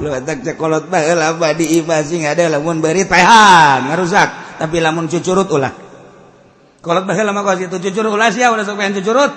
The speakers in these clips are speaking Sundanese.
Lu tak cekolot baheula mah di imah sing ada, lamun beurit paehan ngarusak, tapi lamun cucurut ulah. Kolot baheula mah kos itu, cucurut ulah. Sia ulah sok pengen cucurut,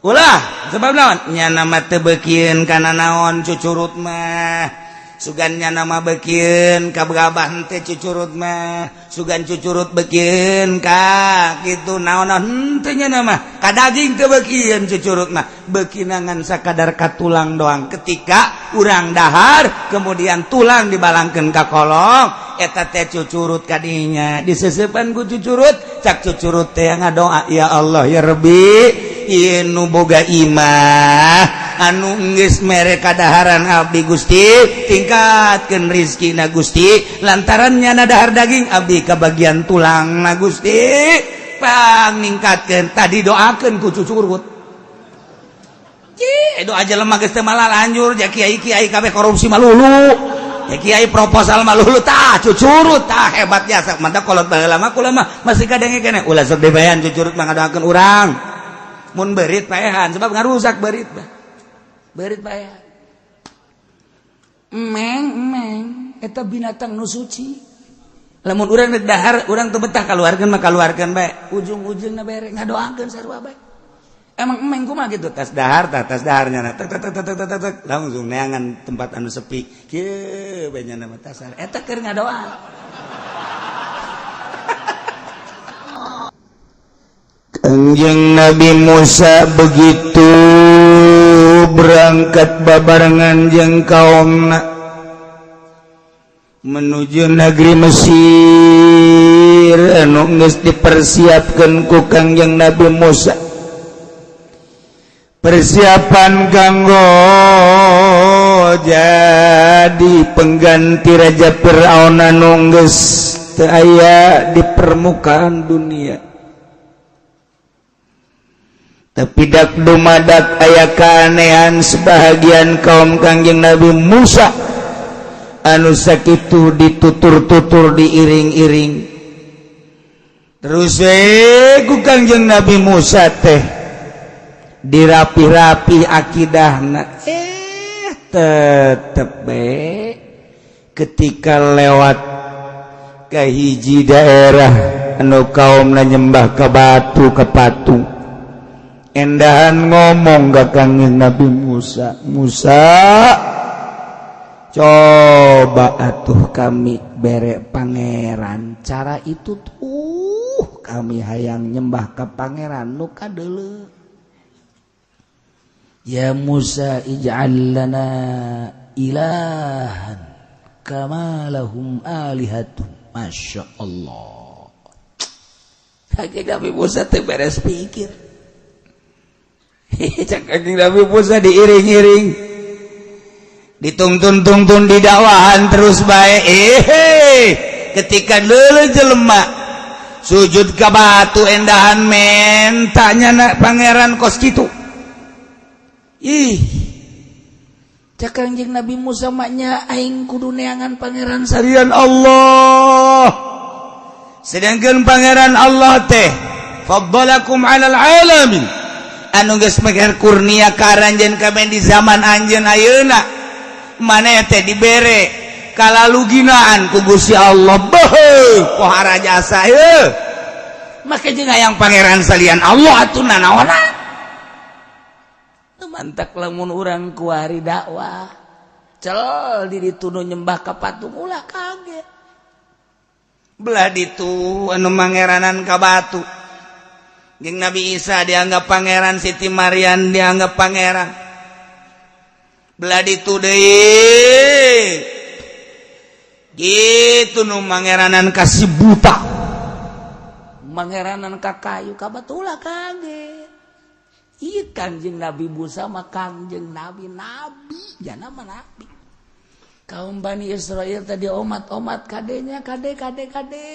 ulah. Sebab naon? Nyana mah teu beukieun kana naon cucurut mah. Sugan nyana mah beukieun ka gabah teh cucurut mah, sugan cucurut beukieun ka kitu naon henteu. Nyana mah ka daging teu beukieun cucurut mah, beukina ngan sakadar ka tulang doang. Ketika urang dahar, kemudian tulang dibalangkeun ka kolong, eta teh cucurut kadinya diseseupan ku cucurut. Cak cucurut teh ngadoa, "Ya Allah, ya Rabbi, ieu nu boga imah anu geus mere kadaharan abdi, Gusti, tingkatkeun rizkina, Gusti. Lantaran nyana dahar daging, abdi kabagian tulang na, Gusti, pang ningkatkeun." Tadi doakeun ku cucurut. Cih, doa jelema geus teu malah lanjur ja. Kiai-kiai kabeh korupsi malulu ya, kiai proposal malulu. Tah cucurut tah hebat jasa. Mantap. Kolot baheula mah kula mah masih kadenge keneh, ulah sok dibayan, cucurut mah ngadoakeun urang. Mun beurit paehan, sebab ngarusak beurit mah. Beurit paehan. Emeng, emeng eta binatang nu suci. Lamun urang rek dahar, urang teu betah kaluarkeun mah kaluarkeun bae, ujung-ujungna bere ngadoakeun sarua bae. Emang emeng kumaha gitu, tas dahar tah, tas daharnya tek tek tek tek tek tek, langsung neangan tempat anu sepi kieu bae nya mah tasar eta keur ngadoa. Kangjeng Nabi Musa begitu berangkat babarengan jeung kaumna menuju negeri Mesir anu geus dipersiapkeun ku Kangjeng Nabi Musa, persiapan kanggo jadi pengganti Raja Fir'aun anu geus teu aya di permukaan dunia. Tapi dak dumadak aya keanehan sebahagian kaum Kangjeng Nabi Musa anu sakitu ditutur-tutur, diiring-iring terus ku Kangjeng Nabi Musa teh, dirapi-rapi akidahna, tetep be ketika lewat ke hiji daerah anu kaum nyembah ke batu, ke patung, endahan ngomong ke Kangjeng Nabi Musa, "Musa, coba atuh kami bere pangeran cara itu tuh, kami hayang nyembah ke pangeran nu kadeuleu." "Ya Musa, ij'al lana ilahan kama lahum alihatun." Masya Allah. Kanjeng Nabi Musa teh beres pikir. Cak Kanjeng Nabi Musa diiring-iring, ditungtun-tungtun, didakwahan terus bae. Ketika dulu jelema sujud ke batu, endahan mentanya nak pangeran kos kitu. Ih, cak Kanjeng Nabi Musa, maknya aing kudu neangan pangeran salian Allah, sedangkan pangeran Allah teh faddalakum 'alal alamin, anu geus meger kurnia ka aranjeun kabeh di zaman anjeun ayeuna. Maneh teh dibere kalaluginaan ku Gusti Allah, beuh, pohara jasa heuh. Make jeung hayang pangeran salian Allah atuh nanaonan? Mantak lamun urang kuari dakwah, cel di ditu nyembah ka patung, ulah kaget. Belah ditu anu mangeranan ka batu jeung Nabi Isa dianggap pangeran, Siti Maryam dianggap pangeran. Belah ditu deui gitu nu mangeranan kasih buta, mangeranan ka kayu, ka batu, ulah kaget. Iya, Kangjeng Nabi Musa mah Kangjeng Nabi, nabi jana mah nabi. Kaum Bani Israel tadi omat-omat kadenya, kade kade kade,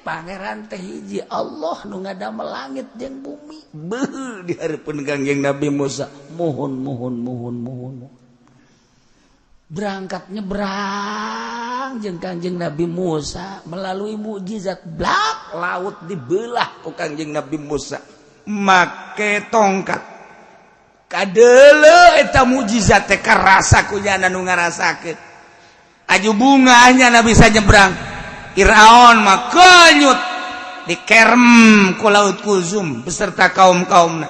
pangeran teh hiji, Allah nu ngadamel langit jeung bumi. Beuh, di hareupeun Kangjeng Nabi Musa. Mohon, mohon, mohon, mohon. Berangkat nyebrang jeung Kangjeng Nabi Musa melalui mukjizat, blak, laut dibelah ku Kangjeng Nabi Musa make tongkat. Kadeuleu eta mukjizat teh, karasa ku nyana nu ngarasakeun. Aju bungahnya na bisa nyebrang. Firaun mah kenyut dikerem ku Laut Kulzum beserta kaum-kaumna.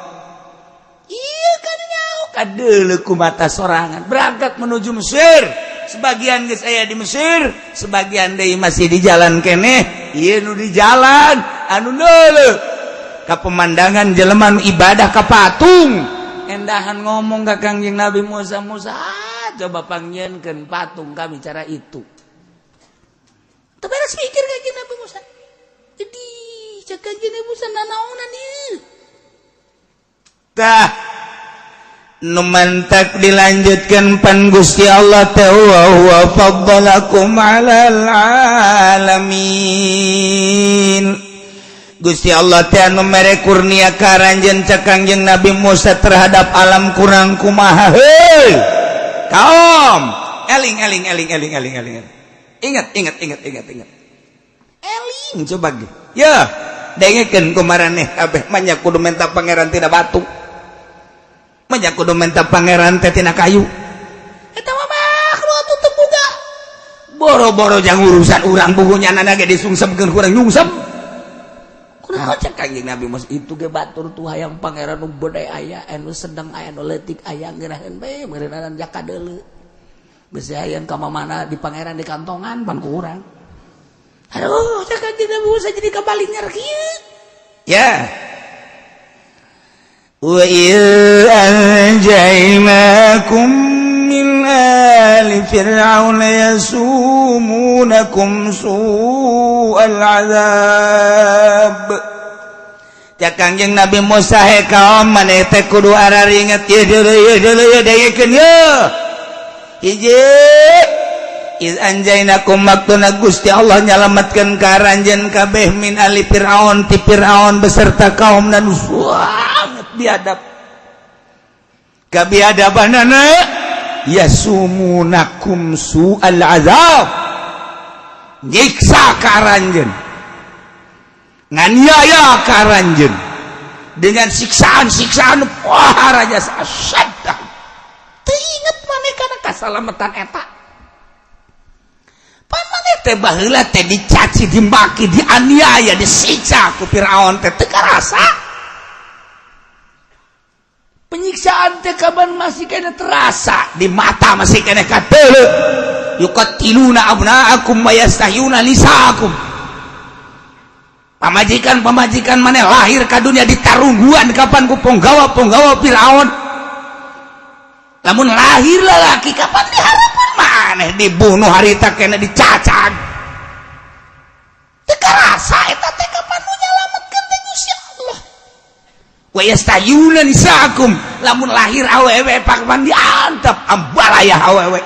Iya kan, nyaho kadeuleu ku mata sorangan. Berangkat menuju Mesir. Sebagian geus aya di Mesir, sebagian deui masih di jalan keneh. Ieu nu di jalan anu neuleuh ka pemandangan jelema nu ibadah ka patung. Endahan ngomong ka Kangjeng Nabi Musa, "Musa, coba pangnyieunkeun patung kami cara itu." Teu beres mikir Kangjeng Nabi Musa. Jadi cek Kangjeng Nabi Musa, "Nanaonan ieu?" Tah, nu mantak dilanjutkan pan Gusti Allah teh wa huwa faddalakum 'alal alamin. Gusti Allah teh anu mere kurnia ka aranjeun, cek Kangjeng Nabi Musa, terhadap alam kurang kumaha. Heuy kaum, eling eling eling eling eling eling. Ingat ingat ingat ingat ingat, eling coba ge ya, dengekeun ku maraneh kabeh. Manya kudu menta Pangeran tina batu, manya kudu menta Pangeran teh tina kayu. Eta mah makhluk atuh, teu boga boro-boro jang urusan urang, bukunya nana ge disungsepkeun kurang nyungsep. Kunaon cek Kangjeng Nabi Musa itu ge batur tuh hayang Pangeran nu gede aya, anu sedang aya, nu leutik aya, ngeunaheun bae meureunana jaka deuleu. Bisi hayang ka mana di Pangeran di kantongan pan ku urang. Aduh, cek Kangjeng Nabi Musa jadi kabalinger kieu. Ya. Wa idh anjaynakum min ali fir'aun yasumunakum su'al azab. Cek Kangjeng Nabi Musa, "He kaum, maneh teh kudu araringet ieu deuleu, ieu deuleu, ieu dengekeun ieu. Hiji, iz anjainakum, maktuna Gusti Allah nyalamatkeun ka aranjeun kabeh, min ali Fir'aun, ti Fir'aun beserta kaum dan sangat biadab. Kabiadabanana yasumunakum su'al azab, nyiksa ka aranjeun, nganiaya ka aranjeun dengan siksaan-siksaan. Wah, raja asyaddah. Teu inget maneh kana kasalamatan eta? Pan maneh teh baheula teh dicaci, dimaki, dianiaya, disiksa ku Firaun teh, teu karasa penyiksaan teh? Kapan masih kena terasa di mata, masih kena kadeuleu, yuqatiluna abna'akum wa yastahyuna nisa'akum. Pamajikan-pamajikan maneh lahir ka dunia ditarungguan kapan ku ponggawa-ponggawa Firaun. Lamun lahir lalaki kapan diharapan maneh dibunuh harita kena dicacag. Teu karasa eta teh? Kapan nu nyalametkeun teh Gusti Allah. Wa yastahyuna nisa'akum, lamun lahir awewe kapan diantep ambalaya awewe.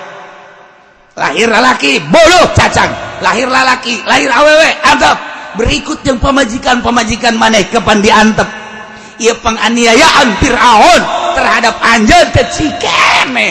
Lahir lalaki boluh cacag, lahir lalaki, lahir awewe antep. Berikut yang pamajikan-pamajikan maneh kapan diantep. Ieu penganiayaan Fir'aun terhadap anjeun teh cikeneh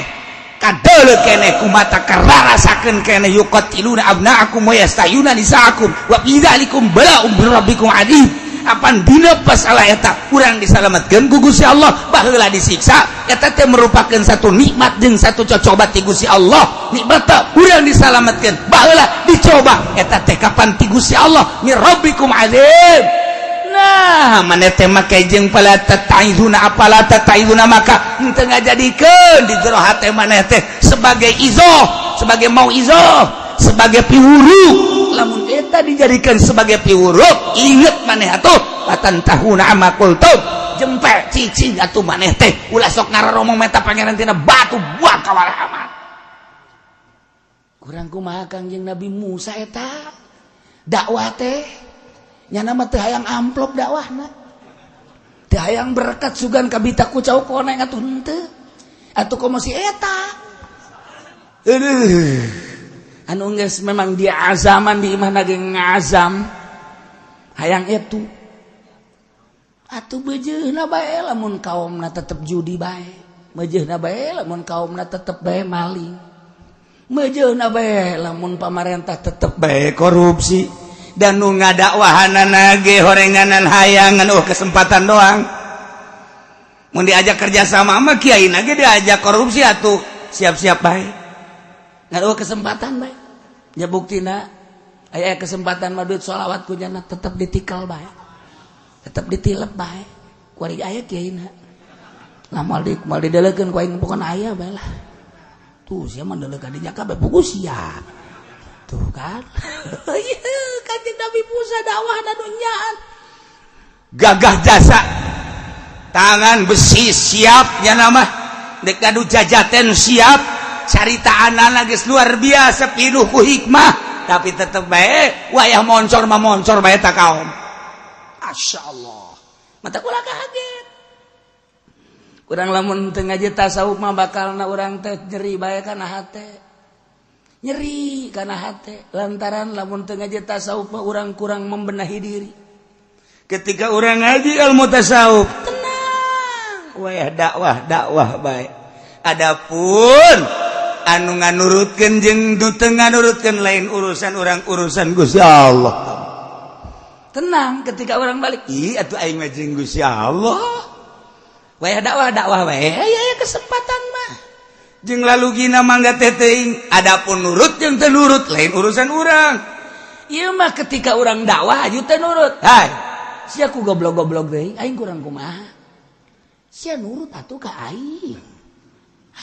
kadeuleu keneh ku mata, kararasakeun keneh. Yuqatiluna abna'akum wa yastahyuna nisa'akum wa fi dzalikum bala'un min rabbikum adzim. Apan dina pasalah eta urang disalametkeun ku Gusti Allah. Baheula disiksa, eta teh merupakan satu nikmat jeung satu cocoba ti Gusti Allah. Nikmat urang disalametkeun, baheula dicoba, eta teh kapan ti Gusti Allah, min rabbikum adzim. Nah, maneh teh make jeung fala tattaizuna, apala tattaizuna, maka henteu ngajadikeun di jero hate maneh teh sebagai izoh, sebagai mau izoh, sebagai piwuru. Lamun eta dijadikan sebagai piwuru, inget maneh atuh, latantahunna amma qultum. Jempe cicing atuh maneh teh, ulah sok ngaroromong menta Pangeran tina batu, buang kawal amat. Kurang kumaha Kangjeng Nabi Musa eta dakwah teh? Nyana mah teu hayang amplop dakwahna, teu hayang berkat sugan kabita ku cau koneng atuh, henteu atuh. Komo si eta? Aduh, anu geus memang dia azaman di imah ge ngazam hayang itu atuh. Beujeuna bae lamun kaumna tetep judi bae, beujeuna bae lamun kaumna tetep bae maling, beujeuna bae lamun pamarentah tetep bae korupsi dan nu ngadakwahanana ge horenganan hayangan, oh, kesempatan doang. Mun diajak kerja sama mah, kiai lagi diajak korupsi atuh siap-siap bae. Nggak kesempatan bae. Ya, buktina aya kesempatan mah duit sholawat ku jana tetep ditikal bae. Tetep ditilep bae. Kuari aya kiai na. Lah, moal didelekeun ku aing, pokona aya bae lah. Tuh, sia mah deleuk ka dinya kabeh, puguh sia. Tuh kan. Kanjeng Nabi Musa dakwah na dunyaan. Gagah jasa, tangan besi siapnya, nama dek ngadu jajaten siap, carita anak geus luar biasa, pinuh ku hikmah, tapi tetep bae wayah moncor mah moncor bae ta kaum. Masya Allah, mata kula kaget. Kurang lamun teu ngaji tasawuf mah bakalna urang teh nyeri bae kana hate, nyeri kana hate, lantaran lamun teu ngaji tasawuf mah urang kurang membenahi diri. Ketika urang ngaji ilmu tasawuf, Tenang. Wayah dakwah, dakwah bae. Adapun anu nganurutkeun jeung nu teu nganurutkeun lain urusan urang, urusan Gusti Allah. Tenang ketika orang balik. Ih, atuh aing mah jeung Gusti Allah. Wayah dakwah, dakwah wae, aya kesempatan mah. Jeung lalu gina mangga teh teuing. Adapun nurut jeung teu nurut lain urusan urang. Ieu mah ketika orang dakwah aju teu nurut. Hai. Sia ku goblok-goblok deui, aing kurang kumaha? Sia nurut atuh ka aing.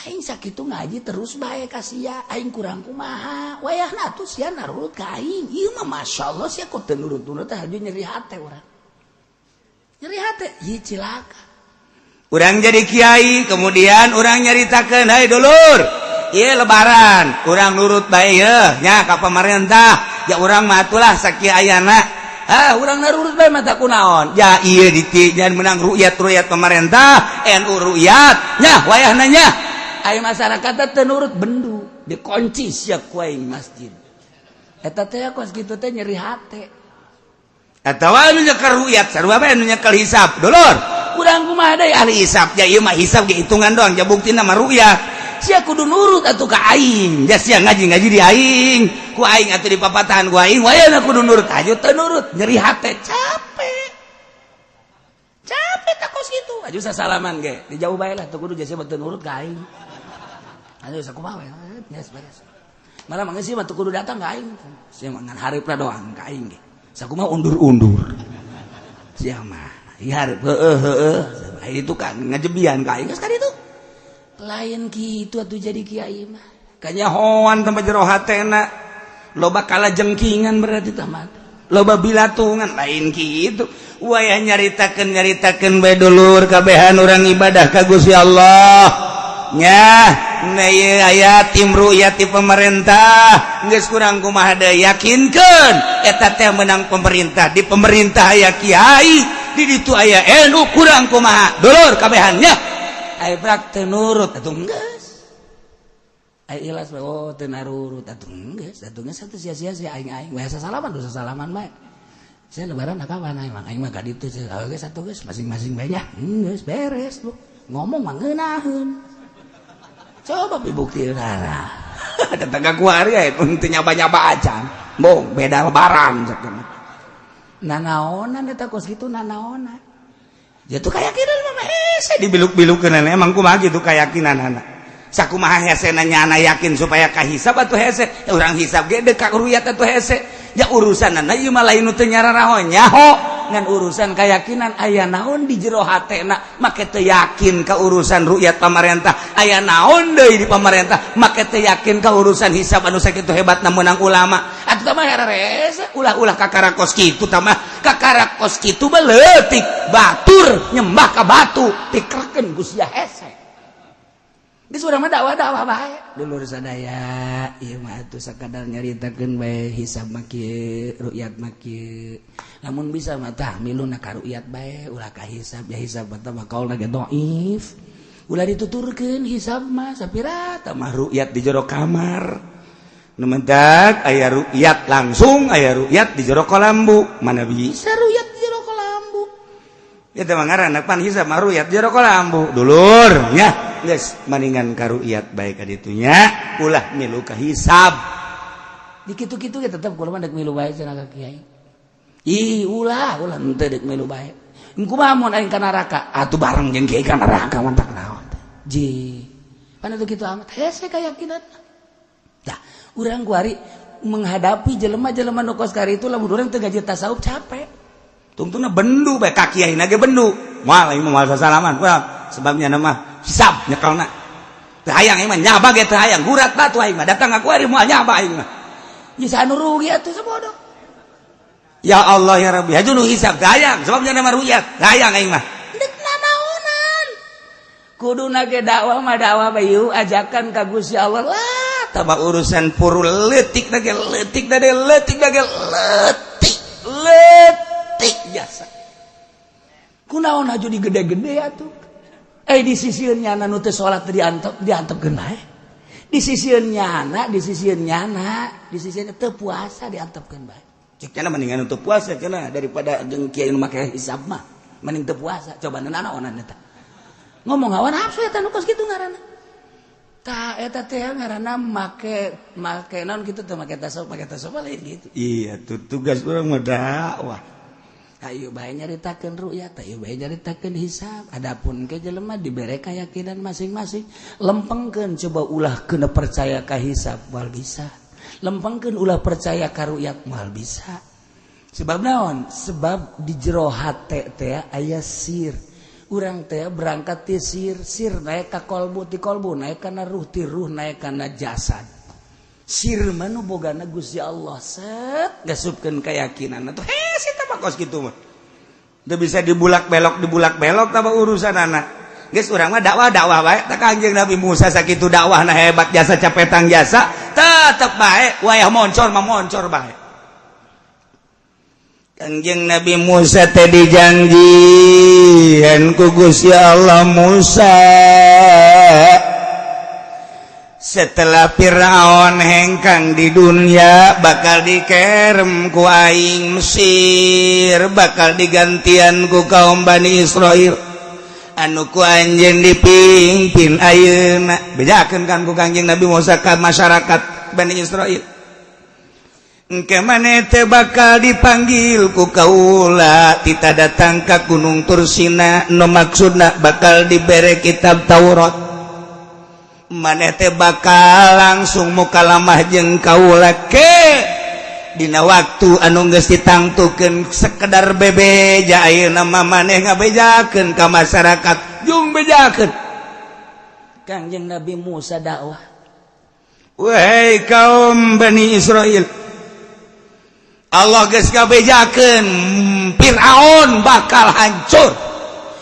Aing sakitu ngaji terus bae ka sia, aing kurang kumaha? Wayahna atuh sia nurut ka aing. Ieu mah masyaallah, sia kok teu nurut-nurut teh, aju nyeri hate urang. Nyeri hate, ieu cilaka. Urang jadi kiai, kemudian urang nyaritakeun, "Hai dulur, ieu Lebaran urang nurut bae ye nya ka pemerintah ya, urang mah atulah sakieu ayana." Ah, urang nurut bae mata kunaon ya, ieu diti jangan menang rukyat-rukyat pemerintah, NU rukyat nya wayahna nya. Aya masyarakat teu nurut, bendu dikunci sia ku aing masjid. Eta teh kos kitu teh nyeri hate. Atawa anu nyekel rukyat sarua bae anu nyekel hisab, dulur. Kurang kumaha deui? Ahli hisab ya, ieu mah hisab ge hitungan doang ja, buktina mah rukyat. Sia kudu nurut atuh ka aing. Ya, sia ngaji-ngaji di aing, ku aing atuh di papatahan ku aing, wayahna kudu nurut, aju teu nurut nyeri hate, capek. Capek tak kos kitu. Aju sasalaman ge di jauh bae lah, teu kudu jasa teu nurut ka aing. Aju sakumaha we, geus beres. Malah mah sih mah teu kudu datang ka aing. Sia mah ngan hareupna doang ka aing ge. Sakumaha undur-undur. Sia mah ieu hareup heueuh heueuh. Itu kan ngajebian ka aing geus ka ditu. Lain gitu atuh jadi kiai mah. Kanyahoan tempat jero hatena loba kala jengkingan, berarti tamat. Loba bilatungan, lain gitu. Wayah nyaritakeun, nyaritakeun bae dulur, kabehan urang ibadah ka Gusti Allah nya. Nah, ieu aya tim rukyat ti pemerintah, geus kurang kumaha deui, yakinkeun eta teh menang pemerintah, di pemerintah aya kiai, di ditu aya NU, kurang kumaha dulur kabehannya? Aya prak teu nurut atuh geus. Aya ikhlas we, oh teu narurut atuh geus, atuh geus atuh sia-sia sia aing aing we sasalaman, dosa salaman bae. Saya Lebaran kapan aing mah? Aing mah ka ditu sia. Geus atuh geus masing-masing bae nya. Geus beres lu. Ngomong mah ngeunaheun. Coba bukti rara. Tetangga kuari ya teu nyaba-nyaba acan. Bong beda Lebaran cek. Nanaonan eta kos kitu nanaonan. Ya tuh keyakinan mah hese dibiluk-bilukeun, emang kumaha gitu keyakinan anak. Sakumaha hese nanya anak yakin supaya kahisab atuh hese. Urang hisab ge deuk ka ruyat atuh hese. Ya, urusan ieu mah lain nu teu nyararaho nyaho, ngan urusan keyakinan. Aya naon di jero hatena make teu yakin ka urusan rukyat pamarentah? Aya naon deui di pamarentah make teu yakin ka urusan hisab anu sakitu hebatna meunang ulama? Atuh mah herese, ulah-ulah kakara kos kitu tah mah, kakara kos kitu mah leutik batur nyembah ka batu tikrakeun ku sia hese. Geus, urang mah dakwah-dakwah bae. Dulur sadaya, ieu mah atuh sakadar nyaritakeun bae, hisab mah kieu, rukyat mah kieu. Lamun bisa mah tah miluna ka rukyat bae, ulah ka hisab ya. Hisab mah mah kaulna ge dhaif. Ulah dituturkeun hisab mah sapira. Tah mah rukyat di jero kamar. Nu mentak aya rukyat langsung, aya rukyat di jero kolambu. Mana bisa rukyat di jero kolambu? Ya teh mah ngaranna pan hisab mah rukyat jero kolambu. Dulur nya. Geus, mendingan ka rukyat bae ka ditunya, ulah milu ka hisab. Di kitu-kitu ge tetep kula mah dek milu bae cenah ka kiai. Ih, ulah, ulah, henteu dek milu bae. Kumaha mun aing ka neraka? Atuh bareng jeung kiai ka neraka, mantak naon ji pan itu kitu amat hese keyakinan. Tah, urang kuari menghadapi jelema-jelema nu kos itu, lamun urang teu ngaji tasawuf capek. Tungtungna bendu bae ka kiai ge bendu. Moal aing moal sasalaman. Wah, sebabnya nama hisab nyekelna. Teu hayang aing mah nyaba ge teu hayang, gurat batu aing mah datang aku ari moal nyaba aing mah. Bisa anu rugi atuh sabodoh. Ya Allah ya Rabbi, haju nu hisab teu hayang, sebabnya nama ru'yat, teu hayang aing mah. Dek nanaonan. Kuduna ge dakwah mah dakwah bayu ajakan ka Gusti Allah lah. Taba urusan puru leutik lagi leutik lagi leutik lagi leutik leutik jasa. Kunaon haju digede-gede atuh? Eh, di sisieun nyana nu teu salat diantep diantepkeun bae. Di sisieun nyana, di sisieun nyana, di sisieun teu puasa diantepkeun bae. Cek cenah mendingan untuk puasa cenah daripada jeung kiai nu make hisab mah. Mending teu puasa, coba nanaonan eta. Ngomong hawa nafsu eta nu kos kitu ngaranna. Tah, eta teh ngaranna make make naon kitu teh, make tasawuf lain gitu. Iya tuh, tugas urang mah dakwah. Ayo bae nyaritakeun ru'yat, ayo bae nyaritakeun hisab. Adapun ke jelema dibere keyakinan masing-masing. Lempengkeun coba, ulah kena percaya ka hisab moal bisa. Lempengkeun, ulah percaya ka ru'yat moal bisa. Sebab naon? Sebab di jero hate teh aya sir. Urang teh berangkat ti sir, sir naik ka kolbu, ti kolbu naik kana ruh, ti ruh naik kana jasad. Sir mah nu bogana Gusti Allah, set ngasupkeun keyakinan atuh hese tah kos kitu mah. Teu bisa dibulak belok dibulak belok tah urusan anak. Geus, urang mah dakwah dakwah bae. Tah, Kanjeng Nabi Musa sakitu dakwahna hebat jasa, capetang jasa, tetep bae wayah moncor mah moncor bae. Kanjeng Nabi Musa teh dijanjian ku Gusti Allah, "Musa, setelah Fir'aun hengkang di dunia, bakal dikerem ku aing Mesir, bakal digantian ku kaum Bani Israel anu ku anjeun dipimpin ayeuna." Bejakeun kan ku Kangjeng Nabi Musa ka masyarakat Bani Israel, "Engke maneh teh bakal dipanggil ku kaula, tita datang ka Gunung Tursina, nu maksudna bakal dibere kitab Taurat. Maneh teh bakal langsung mukalamah jeung kaula ke dina waktu anu geus ditangtukeun." Sekedar bebeja, ayeuna mah maneh ngabejakeun ka masyarakat, jung bejakeun. Kangjeng Nabi Musa dakwah. "Wahai kaum Bani Israel, Allah geus ngabejakeun Fir'aun bakal hancur,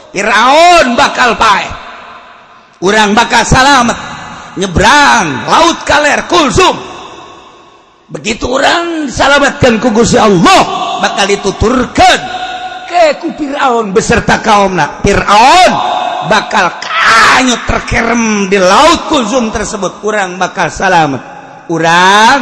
Fir'aun bakal paeh, urang bakal salamet nyebrang laut kaler Kulsum. Begitu urang disalamatkan ku Gusti Allah, bakal dituturkan ke ku Fir'aun beserta kaumna. Fir'aun bakal kanyut terkerem di laut Kulsum tersebut. Urang bakal salamet, urang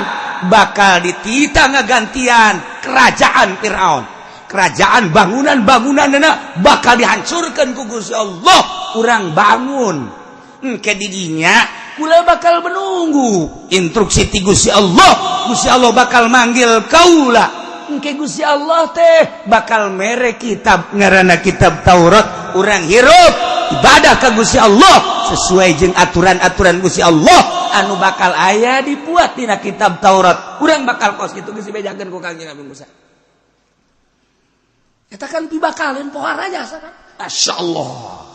bakal ditita ngagantian kerajaan Fir'aun, kerajaan bangunan-bangunan bakal dihancurkan ku Gusti Allah, urang bangun. Ke didinya kula bakal menunggu instruksi ti Gusti Allah. Gusti Allah bakal manggil kaula. Engke Gusti Allah teh bakal mere kitab ngaranna kitab Taurat. Urang hirup ibadah ka Gusti Allah sesuai jeung aturan-aturan Gusti Allah anu bakal aya dibuat dina kitab Taurat. Urang bakal kos kitu." Geus dibejakeun ku Kangjeng Nabi Musa. Eta kan pibakalin pohara jasa kan. Masya Allah.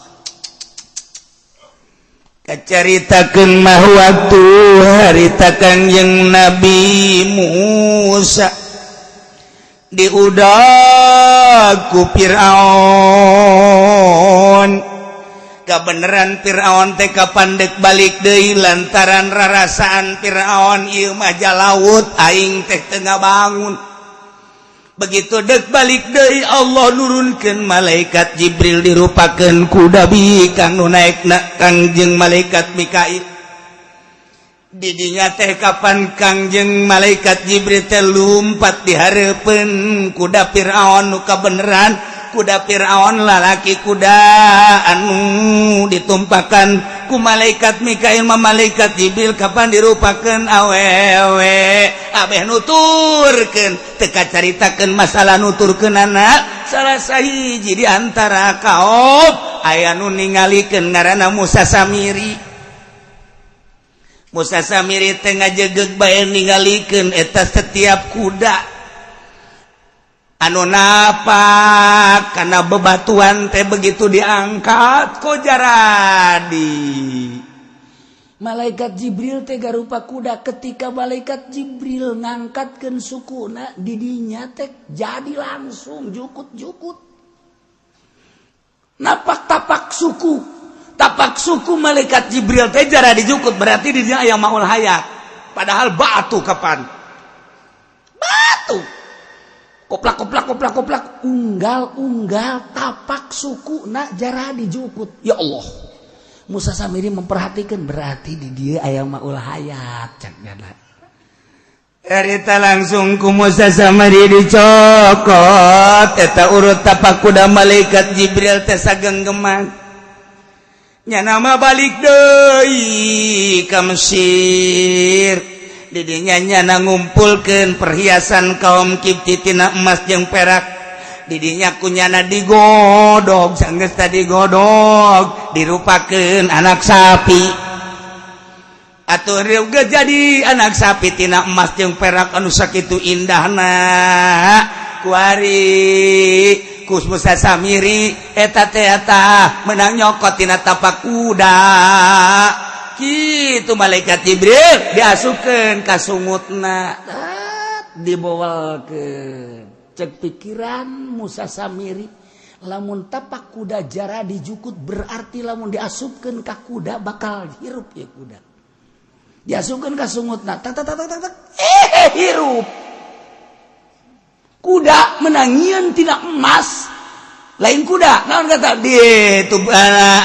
Kacaritakeun mah waktu harita Kangjeng Nabi Musa diudag ku Fir'aun. Kebenaran Fir'aun teh kapan dek balik deui, lantaran rarasaan Fir'aun ieu mah laut aing teh teu bangun. Begitu dek balik deui, Allah nurunkeun malaikat Jibril dirupakeun kuda bikang, nu naekna Kangjeng malaikat Mikail. Didinya teh kapan Kangjeng malaikat Jibril teh lumpat di hareupeun kuda Fir'aun, nu kabeneran kuda Fir'aun lalaki kuda anu ditumpakan. Ku malaikat Mikail ma malaikat Jibril kapan dirupakeun awewe abeh nuturkeun teka caritakeun masalah nuturkeun anak. Salah sahiji di antara kaum aya nu ningalikeun ngaranna Musa Samiri. Musa Samiri teh ngajegeg bae ningalikeun eta setiap kuda anu napak karena bebatuan teh begitu diangkat kok jaradi. Malaikat Jibril teh garupa kuda. Ketika malaikat Jibril ngangkatkeun sukuna didinya teh jadi langsung jukut-jukut napak tapak suku, tapak suku malaikat Jibril teh jara dijukut. Berarti didinya aya maul hayat, padahal batu. Kapan batu koplak koplak koplak koplak, unggal unggal tapak suku nak jara dijukut. Ya Allah, Musa Samiri memperhatikan, berarti di dia aya maul hayat cak nyana. Erita langsung ku Musa Samiri dicokot eta urut tapak kuda malaikat Jibril teh sagenggeman. Nya nama balik deui ka Mesir. Didinya nyana ngumpulkeun perhiasan kaum Kipti tina emas jeung perak. Didinya kunyana digodog. Sanggeus tadi godog, dirupakeun anak sapi. Atuh juga jadi anak sapi tina emas jeung perak anu sakitu indahna. Kuari ku Musa Samiri eta teh eta menang nyokot tina tapak kuda kitu malaikat Jibril diasupkeun ka sungutna, dibawa ke. Cek pikiran Musa Samiri, lamun tapak kuda jara dijukut, berarti lamun diasupkeun ka kuda bakal hirup ya kuda. Diasupkeun ka sungutna, tak tak tak tak tak, eh hirup kuda. Menangieun tina emas, lain kuda, naon kata di itu,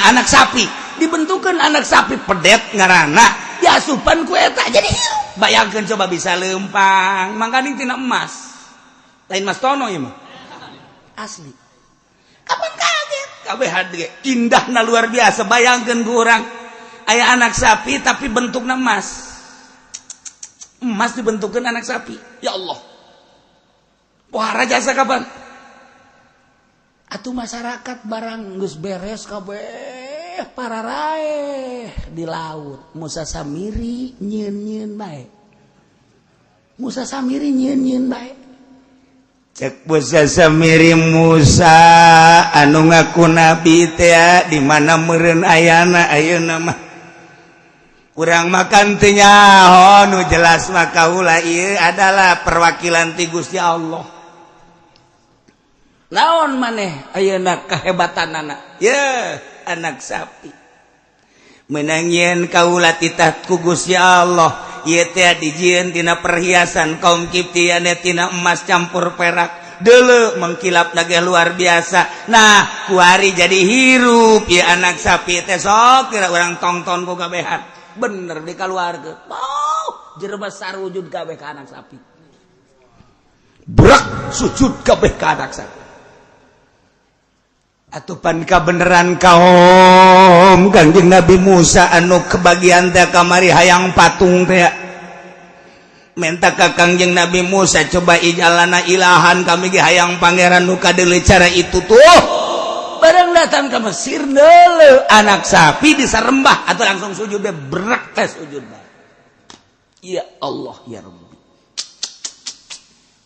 anak sapi dibentukkan anak sapi pedet ngarana, diasupan ku eta jadi hirup. Bayangkan coba, bisa lempang mangkaning tina emas, lain Mas Tono ieu mah asli. Kapan kaget kabeh ge indahna luar biasa. Bayangkan ku urang aya anak sapi tapi bentukna emas, emas dibentukkan anak sapi. Ya Allah, pohara jasa kapan. Atuh masyarakat barang geus beres kabeh pararaeh di laut, Musa Samiri nyieun-nyieun bae. Musa Samiri nyieun-nyieun bae. Cek Musa Samiri, "Musa anu ngaku nabi teh di mana meureun ayana ayeuna mah? Kurang makan teu nyaho. Nu jelas mah kaula ieu adalah perwakilan ti Gusti Allah." "Naon maneh ayeuna kehebatanana?" "Ye anak sapi menang yen kaula titah ku Gusti Allah. Ieu teh dijieun tina perhiasan kaum Kipti tina emas campur perak. Dulu mengkilap lagi luar biasa. Nah, kuari jadi hirup ya anak sapi teh. Sok kira orang tongton ku kabehan." Bener di keluarga. Oh, jelema sarujud kabeh ka anak sapi. Brak sujud kabeh ka anak sapi. Atupan kabeneran kaum Kangjeng Nabi Musa anu kebagian teh kamari hayang patung teh menta ka Kangjeng Nabi Musa, "Coba اجعل لنا إلها, kami ge hayang pangeran nu kadeuleu cara itu tuh." Barang datang ke Mesir deuleu anak sapi disarembah atau langsung sujud deh, berak teh sujud. Ya Allah, ya Rabbi.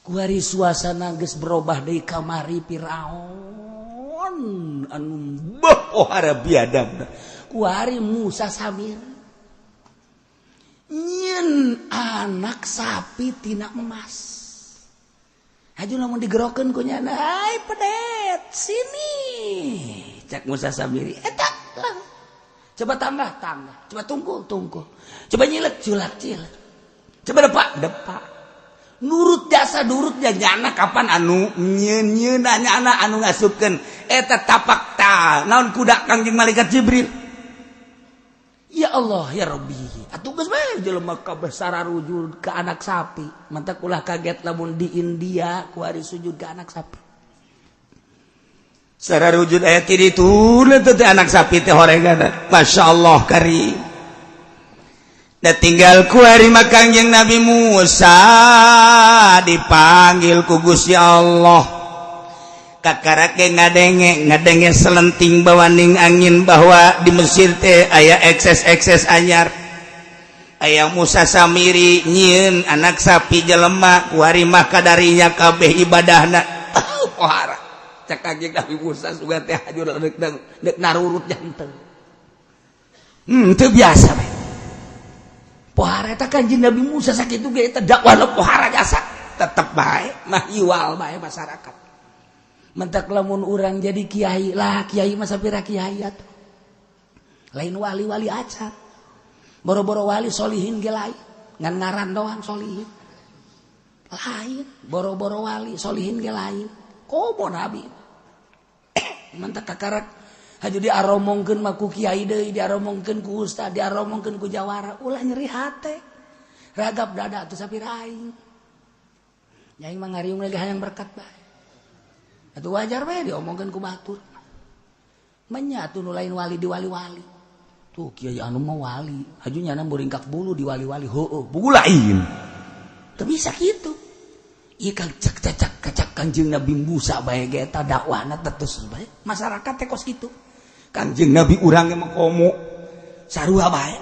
Kuari suasana geus berubah deui. Kamari Firaun anu pohara biadab, kuari Musa Samir nyieun anak sapi tina emas. Haju lamun digerokeun ku nyana, "Hai pedet, sini," cak Musa Samiri. Eta coba tambah tambah, coba tunggu tunggu, coba nyilek culak cilek, coba depak depak, nurut jasa nurut ya nyana. Kapan anu nyieun nyieun nyana anu ngasupkeun eta tapak ta naon kuda Kangjeng malaikat Jibril. Ya Allah, ya Rabbi. Atuh geus bae jelema kabeh sararujud ke anak sapi. Mantak ulah kaget lamun di India kuari sujud ke anak sapi. Secara wujud ayat itu teh anak sapi teh horegan. Masya Allah karim. Da tinggal kuari mah Kangjeng Nabi Musa dipanggil ku Gusti Allah. Kakarak ge ngadenge ngadenge selenting bawaning angin bahwa di Mesir teh aya ekses-ekses anyar. Aya Musa Samiri nyieun anak sapi jelema, kuari mah kadarinya kabeh ibadahna. Pohara. Cek Kangjeng Nabi Musa sugan teh hajur deuk deuk narurut jantung. Teu biasa bae. Pohara eta Kanjeng Nabi Musa sakitu ge eta dakwahna pohara jasa. Tetep bae mah iwal bae masyarakat. Mentak lamun urang jadi kiai lah, kiai mah sapira kiai atuh. Lain wali-wali acan. Boro-boro wali solihin ge lain. Ngan ngaran doang solihin. Lain, boro-boro wali solihin ge lain. Komo nabi. Mentak kakarak haju diaromongkeun mah ku kiai deui, diaromongkeun ku ustad, diaromongkeun ku jawara, ulah nyeri hate. Ragap dada atuh sapira aing. Nya aing mah ngariung lagi hayang berkat bae. Atuh wajar bae diomongkeun ku batur. Menya atuh nu lain wali di wali-wali. Tuh kiai anu mah wali, haju nyana buringkak bulu di wali-wali, heueuh, buku lain. Teu bisa kitu. Ieu kang cek cacak kacak Kangjeng Nabi Musa bae ge eta dakwahna terus bae. Masyarakat teh kos kitu. Kangjeng Nabi urang ge mah komo sarua bae.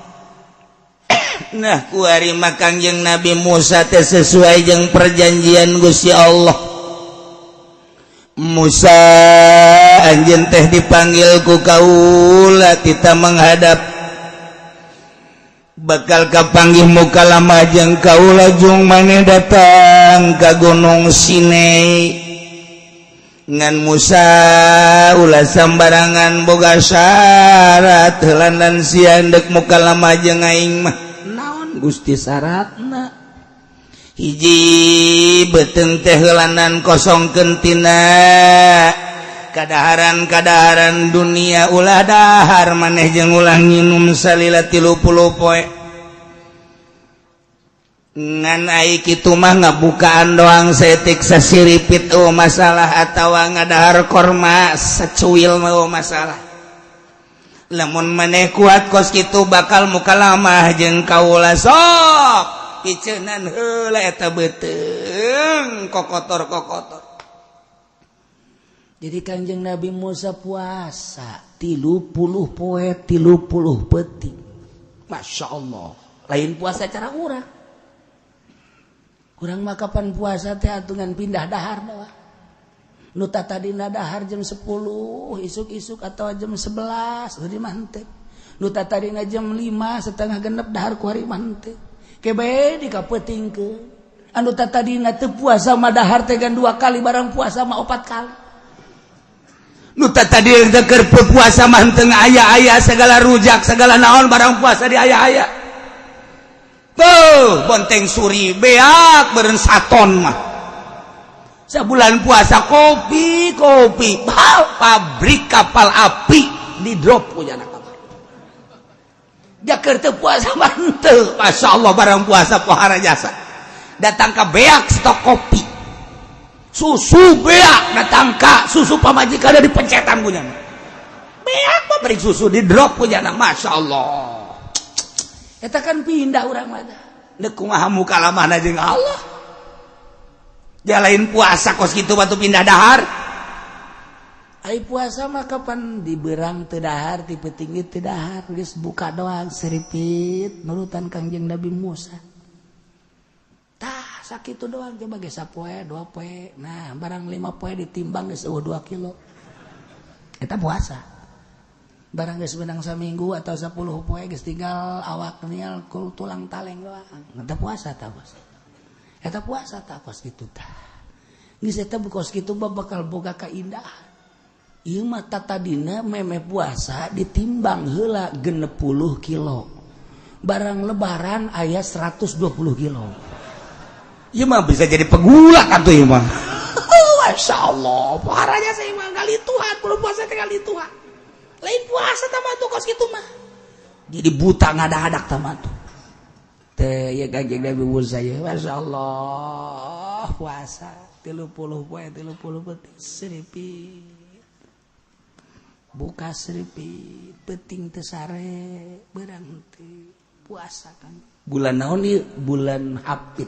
Nah, kuari mah Kangjeng Nabi Musa teh sesuai jeung perjanjian Gusti Allah. Musa, anjeun teh dipanggil ku kaula tita menghadap, bakal kapanggih muka lama jeung kaula, jung maneh datang ka Gunung Sinai. Ngan Musa, ulah sambarangan, boga syarat heulan sia dek muka lama jeung aing mah. Naon Gusti syaratna? Hiji, beuteung teh heulanan kosongkeun tina kadaharan-kadaharan dunia, ulah dahar maneh jeung ulah nginum salila 30 poe. Ngan ai kitu mah ngabukaan doang saeutik sasiripit, oh masalah, atawa ngadahar korma sacuil mah, oh masalah. Lamun maneh kuat kos kitu bakal mukalamah jeung kaula, sok piceunan heula eta beuteung kokotor-kokotor. Jadi Kanjeng Nabi Musa puasa 30 poe 30 peuting. Masya Allah. Lain puasa cara urang. Urang mah kapan puasa teh atungan pindah dahar doang. Nu tadina dahar jam 10 isuk-isuk atau jam 11 di mah henteu. Nu tadina jam 5 setengah genep dahar ku hari mah henteu. Kebe dikapeutingkeun. Anu tadina teu puasa mah dahar teh gan dua kali, barang puasa mah opat kali. Nu tadi keur puasa mah henteu aya-aya segala rujak segala naon, barang puasa di aya-aya. Tuh bonteng suri beak beureun saton mah. Sebulan puasa kopi kopi, pabrik kapal api di drop punya anak kapal. Jaker teu puasa mah henteu. Masya Allah, barang puasa pohara jasa. Datang ke beak stok kopi. Susu beak, datang ka susu pamajikan di pencetan punya. Beak pabrik susu di drop punya. Masya Allah. Eta kan pindah urang mah. Dek kumaha muka lamahna jeung Allah. Jalain puasa kos kitu batu pindah dahar. Ai puasa mah kapan diberang teu dahar, ti peuting teu dahar, geus buka doang seripit nurutan Kangjeng Nabi Musa. Tah sakitu doang, coba ge sapoe dua poe. Nah, barang 5 poe ditimbang geus eueuh 2 kilo. Eta puasa. Barang geus menang saminggu atau 10 poe geus tinggal awak nial kul tulang taleng doang. Eta puasa tah bos. Eta puasa tah kos kitu tah. Geus eta kos kitu bakal boga kaindahan. Ieu mah tatadina meme puasa ditimbang heula 60 kilo. Barang lebaran aya 120 kilo. Ieu mah bisa jadi pegulak atuh ieu mah. Masya Allah, parahnya saya mah kali Tuhan, belum puasa kali Tuhan. Lain puasa tama tuh kos kitu mah. Jadi buta ngadadak tama tuh. Teh ya Kanjeng Nabi Musa ya, Masya Allah, puasa 30 poe 30 peuting seripit. Buka seripit, peuting teu sare, beurang teu puasa kan. Bulan naon ieu? Bulan Hapit.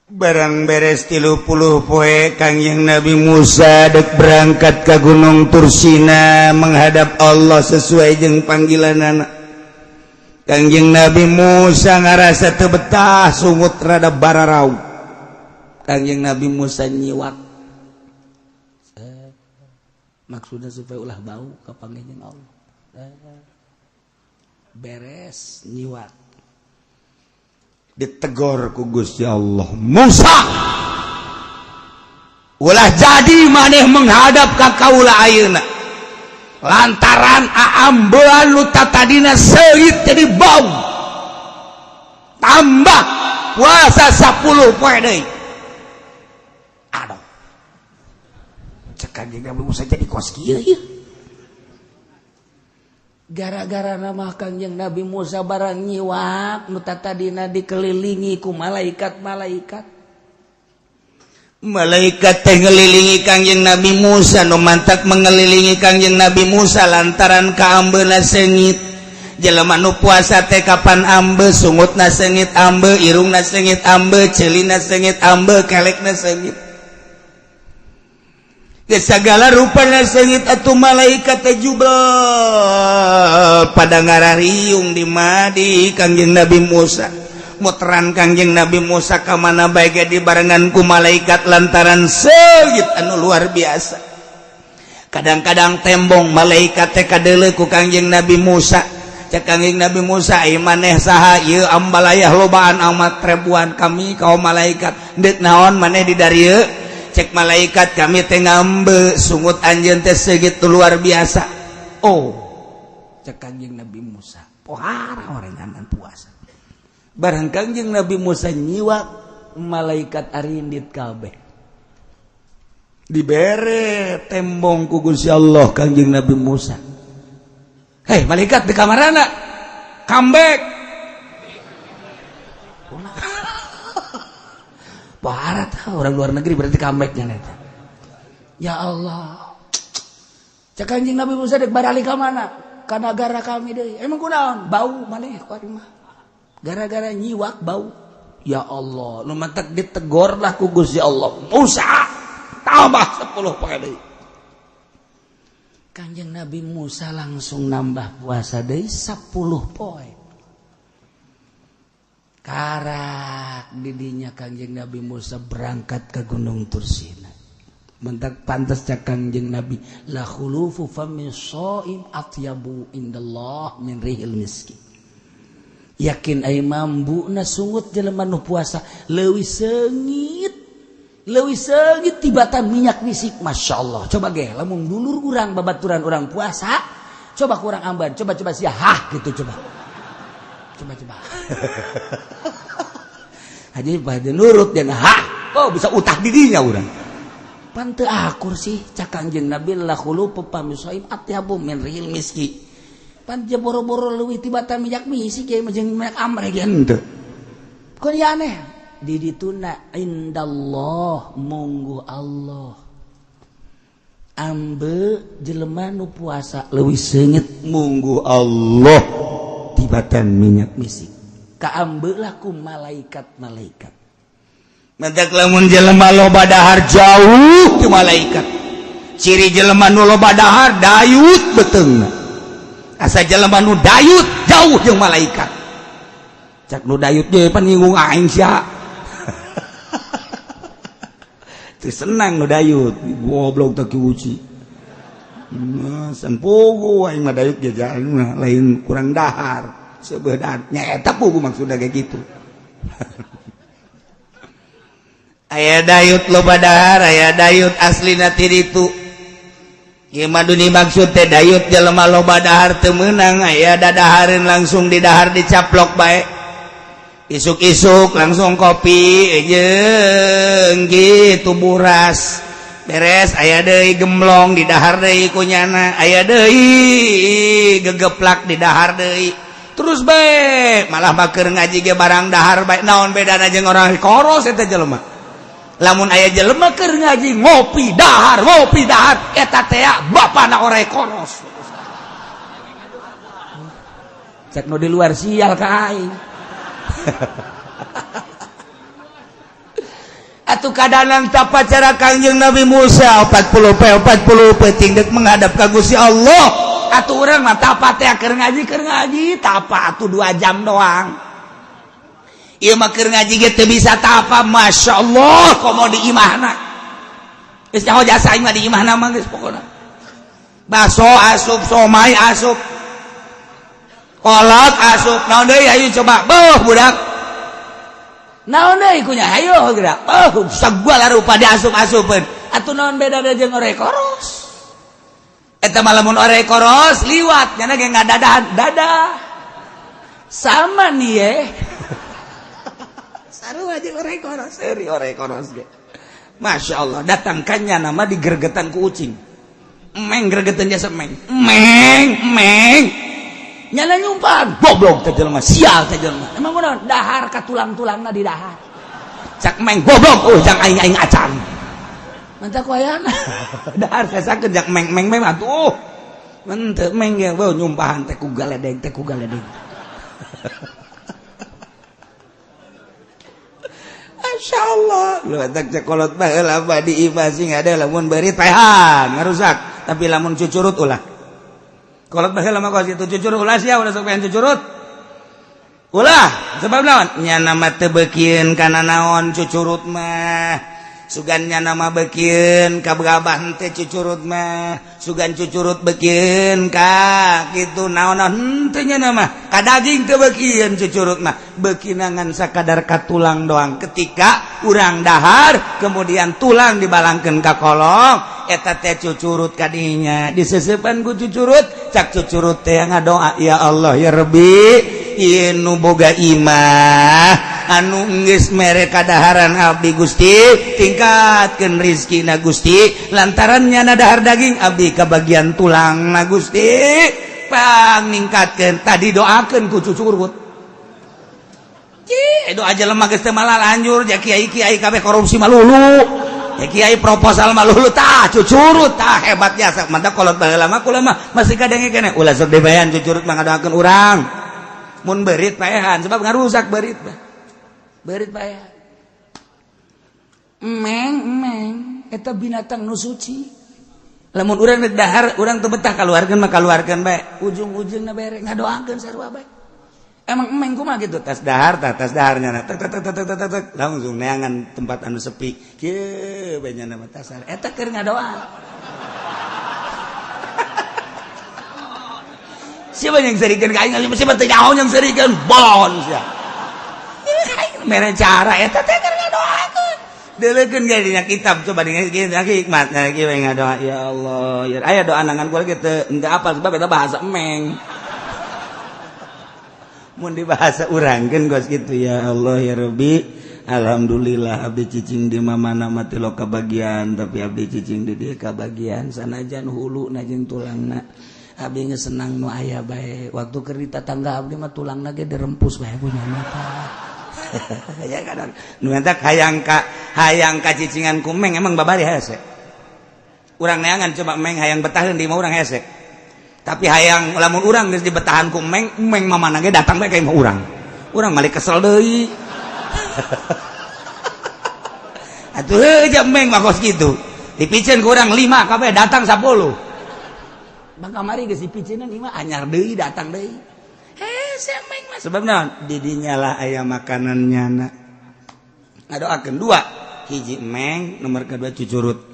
Barang beres 30 poe, Kangjeng Nabi Musa dek berangkat ke Gunung Tursina menghadap Allah sesuai jeung panggilan anak. Kangjeng Nabi Musa ngarasa teu betah, sungut rada bararau. Kangjeng Nabi Musa nyiwak, maksudnya supaya ulah bau kapanggih jeung Allah. Beres nyiwak, ditegor ku Gusti Allah, "Musa, ulah jadi maneh menghadap ka kaula ayeuna lantaran aambean nu tadina seungit jadi bau, tambah puasa 10 poe deui." Aduh, cek Kanjeng Nabi Musa, jadi kos kieu ieu. Gara-gara nama Kangjeng Nabi Musa barang nyiwak, nu tadina dikelilingi ku malaikat-malaikat. Malaikat teh ngelilingi Kangjeng Nabi Musa, nu mantak mengelilingi Kangjeng Nabi Musa lantaran kaambeuna seungit. Jelema nu puasa teh kapan ambe, sungutna seungit ambe, irungna seungit ambe, ceulina seungit ambe, kelekna seungit, segala rupana seungit. Atuh malaikat teh jubel pada ngarariung di madi Kangjeng Nabi Musa. Muteran Kangjeng Nabi Musa ka mana bae ge dibarengan ku malaikat lantaran seungit anu luar biasa. Kadang-kadang tembong malaikat teh kadeuleu ku Kangjeng Nabi Musa. Cek Kangjeng Nabi Musa, "Ieu maneh saha ieu ambalayah lobaan amat ribuan?" "Kami kaum malaikat." "Deuk naon maneh di darieu?" Cek malaikat, "Kami teh ngambe sungut anjeun teh segitu luar biasa." Oh, cek Kangjeng Nabi Musa, pohara orenganan puasa. Barang Kangjeng Nabi Musa nyiwak, malaikat arindit kabeh. Dibere tembong ku Gusti Allah Kangjeng Nabi Musa. "Hei malaikat, di kamarana comeback?" Pohara tah orang luar negeri, berarti comebacknya neta. Ya Allah, cek Kanjeng Nabi Musa, "Dek baralik ka mana?" "Ka nagara kami deui." "Emang kunaon?" "Bau maneh ku mah, gara-gara nyiwak bau." Ya Allah, nu mantak ditegor lah ku Gusti Allah, "Musa, tambah 10 poe deui." Kanjeng Nabi Musa langsung nambah puasa deui 10 poe. Karak didinya Kanjeng Nabi Musa berangkat ke Gunung Tursina. Mentak pantas cak Kanjeng Nabi, la khulufu fami shaim atyabu indallah min rihil miski. Yakin ai mambuna sungut jelema nu puasa leuwih seungit tibatan minyak misik. Masya Allah, coba ge lamun dulur urang, babaturan urang puasa, coba kurang amban, coba coba sia hah gitu, coba coba coba aja pada nurut dan hah, oh bisa utah dirinya urang pan teu akur sih. Cak Kanjeng Nabi, la khulufu fami shaim atyabu min rihil miski. Pan boro-boro leuwih tibatan minyak misik ya, jeung minyak amre ge henteu. Kok dia aneh di dituna indallah, munggu Allah ambe jelema nu puasa leuwih seungit munggu Allah tibatan minyak misik, kaambe lah ku malaikat-malaikat. Mentak lamun jelema loba dahar, jauh ti malaikat. Ciri jelema nu loba dahar, dayut beuteungna. Asa jelema nu dayut jauh jeung malaikat. Cak nu dayut ge, "Pan nyinggung aing sia." Teu senang nu dayut, "Goblok tak uci." Nah, san pugu aing mah dayut ge lain kurang dahar. Seubeuh dahar nya eta pugu maksudna kayak gitu. Aya dayut loba dahar, aya dayut aslina ti ditu. Ieu mah maksud teh dayut jelema loba dahar teu meunang, aya dadahareun langsung di dahar, dicaplok bae. Isuk-isuk langsung kopi jeung gitu buras beres, aya deui gemlong di dahar deui kunyana, aya deui gegeplak di dahar deui, terus bae malah maker ngaji ge barang dahar bae. Naon bedana jeung orang koros eta jelema? Lamun aya jelema keur ngaji ngopi dahar, ngopi dahar, eta teh bapana oray koros. Cek nu di luar sial ka aing. Atuh kadanan tapa cara Kangjeng Nabi Musa 40 pe 40 peuting deuk menghadap ka Gusti Allah. Atuh urang mah tapa teh keur ngaji tapa atuh 2 jam doang. Ieu mah keur ngaji ge teu bisa tapa, Masya Allah, komo di imahna. Geus nyaho jasa aing mah di imahna mah geus pokona. Baso asup, somai asup. Kolot asup, naon deui ayo coba. Beuh budak. Naon deui kunya ayo geura. Oh, sagala rupa diasup-asupeun. Atuh naon bedana jeung oray koros? Eta mah lamun oray koros liwat nya ge ngadadahan dadah. Sama nih ye. Sarua jeung oray koros, seuri oray koros ge. Masya Allah, datangkannya nama digergetan ku ucing. Emeng gergetan jasa emeng. Emeng, emeng. Nyala nyumpan, goblok teh jelema, sial teh jelema. Emang kunaon? Dahar ka tulang-tulangna di dahar. Cak emeng goblok, oh jang aing-aing acan. Mantap ku ayana. Dahar sasakeun jak meng-meng meng atuh. Menteu meng ge beuh nyumpahan teh ku galedeng teh ku galedeng. Masya Allah, lu tak cekolot baheula di imah sing ada lamun beurit paehan ngarusak, tapi lamun cucurut ulah. Kolot baheula mah kos kitu cucurut ulah sia ulah sok pengen cucurut. Ulah, sebab naon? Nya nama teu beukieun kana naon cucurut mah. Sugan nya nama beukieun ka gabah teh cucurut mah, sugan cucurut beukieun ka kitu naon-naon henteu nya nama. Ka daging teu beukieun cucurut mah, beukina ngan sakadar ka tulang doang. Ketika urang dahar kemudian tulang dibalangkeun ka kolong, eta teh cucurut kadinya diseseupan ku cucurut, cak cucurut teh ngadoa, ya Allah ya Rabbi, ieu nu boga imah anu geus mere kadaharan abdi Gusti, tingkatkeun rizkina Gusti, lantaran nyana dahar daging abdi kabagian tulang na Gusti, pang ningkatkeun. Tadi doakeun ku cucurut. Cih, doa jelema geus teu malah lanjur, ja kiai-kiai kabeh korupsi malulu. Ya kiai proposal malulu tah cucurut tah hebat jasa. Mantap kolot baheula mah kula mah masih kadenge keneh ulah sok dibayan cucurut mah ngadoakeun urang. Mun beurit paehan sebab ngarusak beurit mah. Beurit paehan. Emeng emeng eta binatang nu suci. Lamun urang rek dahar urang teu betah kaluarkeun mah kaluarkeun bae. Ujung-ujungna bere ngadoakeun sarua bae. Emang emeng kumaha gitu tas dahar tah tas daharnya tek tek tek tek tek tek langsung neangan tempat anu sepi kieu bae nya nama tasar eta keur ngadoa. Siapa yang serikeun ka aing siapa teu nyaho yang serikeun bon sia. Mere cara eta teh keur ngadoakeun. Deuleukeun ge dina kitab coba dina hikmat nah kieu we ngadoa ya Allah ya aya doa nangan kula ge teu henteu apal sebab eta bahasa emeng. Mun di bahasa urangkeun gos kitu ya Allah ya Rabbi, alhamdulillah abdi cicing di mana mati lo kabagian tapi abdi cicing di dieu kabagian sanajan hulu na jeung tulangna abdi geus senang nu aya bae waktu keur di tatangga abdi mah tulangna ge dirempus bae ku nya mah. Ya kadang nu eta hayang ka cicingan ku meng emang babari hese. Urang neangan coba meng hayang betaheun di imah urang hese. Tapi hayang lamun urang geus dibetahan ku meng, meng mamana ge datang bae ka imah urang. Urang malik kesel deui. Atuh heuh ja meng mah kos kitu. Dipiceun ku urang 5 kabeh datang 10. Bang kamari geus dipiceunan 5 anyar deui datang deui. Hese meng mah sebab naon? Di dinya lah aya makanan nyana. Ngadoakeun dua, hiji meng, nomor kedua cucurut.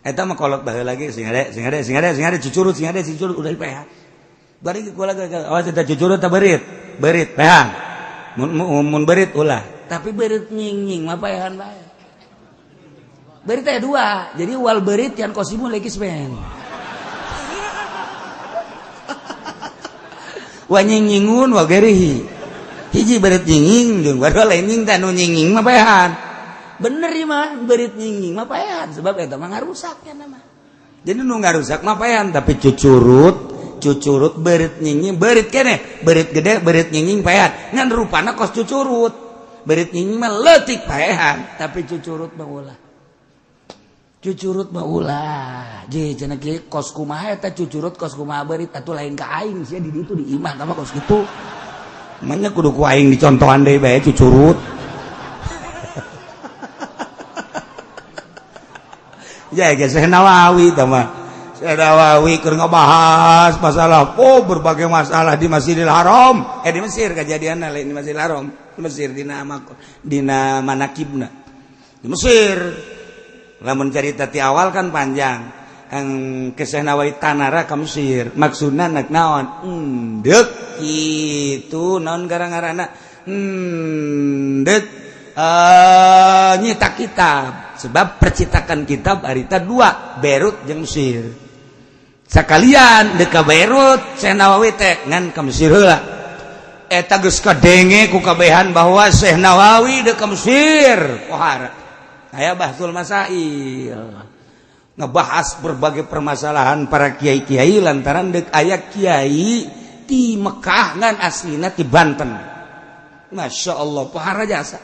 Eta mah kolot baheula lagi sing ade sing ade sing ade sing ade cucurut sing ade cucurut udah dipehan. Bari kula awas eta cucurut ta beurit. Beurit pehan. Mun beurit ulah. Tapi beurit nying-nying mah paehan bae. Beurit teh dua. Jadi wal beurit yang kosimu lekis ben. Wa nying-nyingun wa gerihi. Hiji beurit nying-nying jeung waduh lain nying teh nu nying-nying mah paehan. Bener ieu mah beurit nying-nying mah paehan sebab eta mah ngarusak ya nama. Jadi nu ngarusak mah paehan tapi cucurut beurit nying-nying beurit keneh, beurit gede beurit nying-nying paehan ngan rupana kos cucurut. Beurit nying mah leutik paehan, tapi cucurut mah ulah. Cucurut mah ulah. Je cenah kieu kos kumaha eta cucurut kos kumaha beurit atuh lain ka aing sia di ditu di imah tah kos kitu. Manya kudu ku aing dicontohan deui bae cucurut. Ya geus Syekh Nawawi tah mah. Syekh Nawawi keur ngabahas masalah oh berbagai masalah di Masjidil Haram. Di Mesir kejadianna lain di Masjidil Haram. Mesir dina dina manakibna. Di Mesir. Lamun carita ti awal kan panjang. Kang Syekh Nawawi tanara ka Mesir. Maksudna nek naon? Endek kitu naon gara-garana? Endek nyetak kitab. Sebab percetakan kitab harita dua, Beirut jeung Mesir. Sakalian dek ka Beirut Syekh Nawawi teh ngan ka Mesir heula. Eta geus kadenge ku kabehan bahwa Syekh Nawawi dek ka Mesir. Pohara. Aya Bahsul Masail. Ngebahas berbagai permasalahan para kiai-kiai lantaran dek aya kiai di Mekah ngan aslina di Banten. Masya Allah, pohara jasa.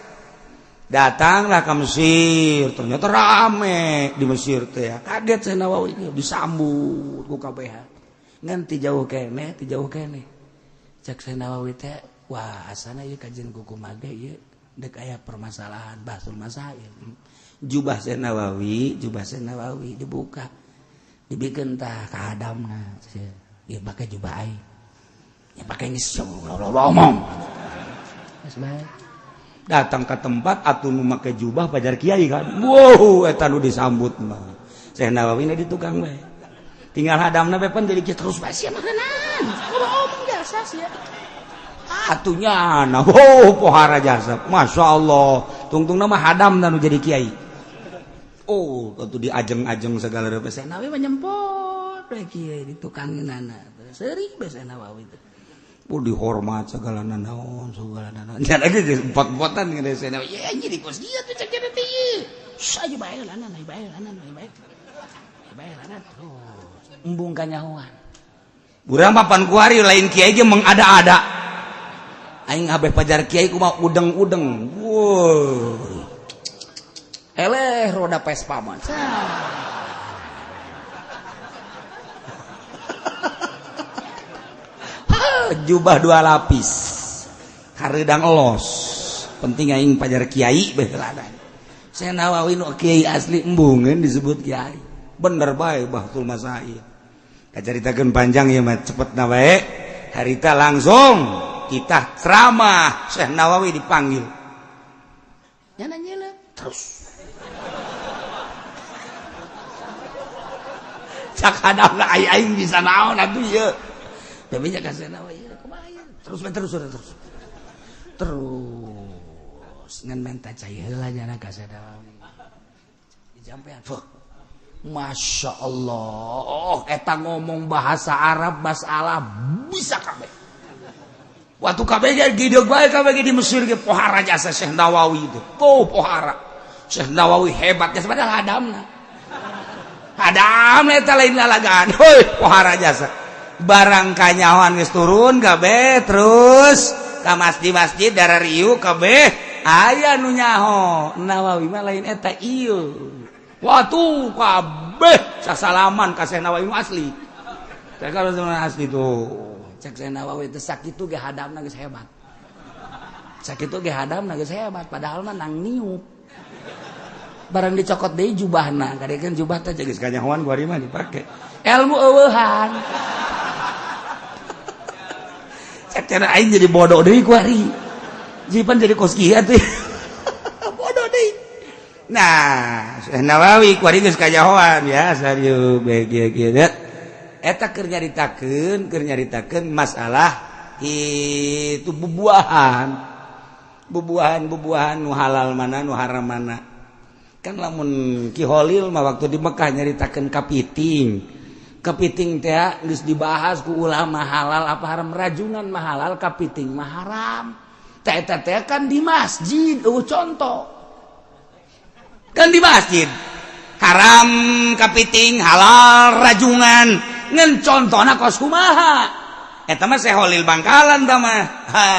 Datanglah ke Mesir, ternyata rame di Mesir teh. Kaget Syekh Nawawi disambut ku kabehan. Ngan ti jauh keneh, ti jauh keneh. Cek Syekh Nawawi teh, wah asana ieu kajian kumaha ge ieu dek aya permasalahan Bahsul Masail. Jubah Syekh Nawawi dibuka. Dibikeun tah ka hadamna. Ieu pake jubah aing. Ya pake geus ngomong. Geus bae. Datang ke tempat atuh nu make jubah pajar kiai kan. Wow, eta nu disambut mah. Syekh Nawawi na di tukang bae. Tinggal hadamna bae pan jadi kieu terus bae sia makanan. Ngomong jasa sia. Atunya nah, oh pohara jasa. Masya Allah. Tungtung nama hadamna nu jadi kiai. Oh, atuh diajeng-ajeng segala rupa. Syekh Nawawi mah nyempot we kiai di tukangeunana. Seuri bae Syekh Nawawi teh. Oh, dihormat segala nanaon segala nanaon. Ya lagi empat-empatan ngene Syekh Nawawi. Ya jadi kos dia tuh cek teh ieu. Saja bae lanan, bae lanan, bae. Bae lanan. Terus embung kanyahoan. Urang papan kuari lain kiai ge mengada-ada. Aing abeh pajar kiai kumaha udeng-udeng. Wow. Eleh roda Vespa mah. Jubah dua lapis hareudang elos penting aing pajar kiai baheulana. Syekh Nawawi nu kiai asli embungeun disebut kiai bener bae Bahsul Masail. Kacaritakeun panjang ieu mah cepetna bae harita langsung kita ceramah Syekh Nawawi dipanggil nyana nyelep terus cak hadapna aing bisa naon atuh ieu. Tapi nya ka Syekh Nawawi terus terus terus terus ngan menta cai heula nya ka Syekh Nawawi dijampean. Masya Allah, eta ngomong bahasa Arab masalah bisa kabeh. Waktu kabeh ge gideug bae kabeh di Mesir ge pohara jasa Syekh Nawawi itu. Oh pohara. Syekh Nawawi hebat jasa padahal hadamna. Hadamna eta lain lalagaan. Heuy pohara jasa. Barang kanyahoan geus turun kabeh terus ka masjid-masjid darah riu kabeh aya nu nyaho Nawawi mah lain eta ieu. Watu kabeh sasalaman ka Syekh Nawawi asli. Teh kalau asli tuh cek Syekh Nawawi teh sakitu ge hadamna geus hebat. Sakitu ge hadamna geus hebat padahal mah nang niup. Barang dicokot deui jubahna, kadekeun jubah teh geus kanyahoan ku ari mah dipake. Ilmu eueuhan. Cek cara aing jadi bodoh deui ku ari. Jipan jadi kos kieu atuh. Bodoh deui. Nah, Syekh Nawawi ku ari geus kanyahoan ya serius bae kieu kieu. Eta keur nyaritakeun masalah itu bubuahan. Bubuahan-bubuahan nu halal mana nu haram mana. Kan lamun Ki Holil mah waktu di Mekah nyaritakeun kapiting. Kepiting teh geus dibahas ku ulama halal apa haram, rajungan mah halal, kapiting mah haram. Teh eta teh kan di masjid, contoh. Kan di masjid. Haram kapiting, halal rajungan. Ngan contona kos kumaha? Eta mah Syekh Holil Bangkalan tah mah. Ha.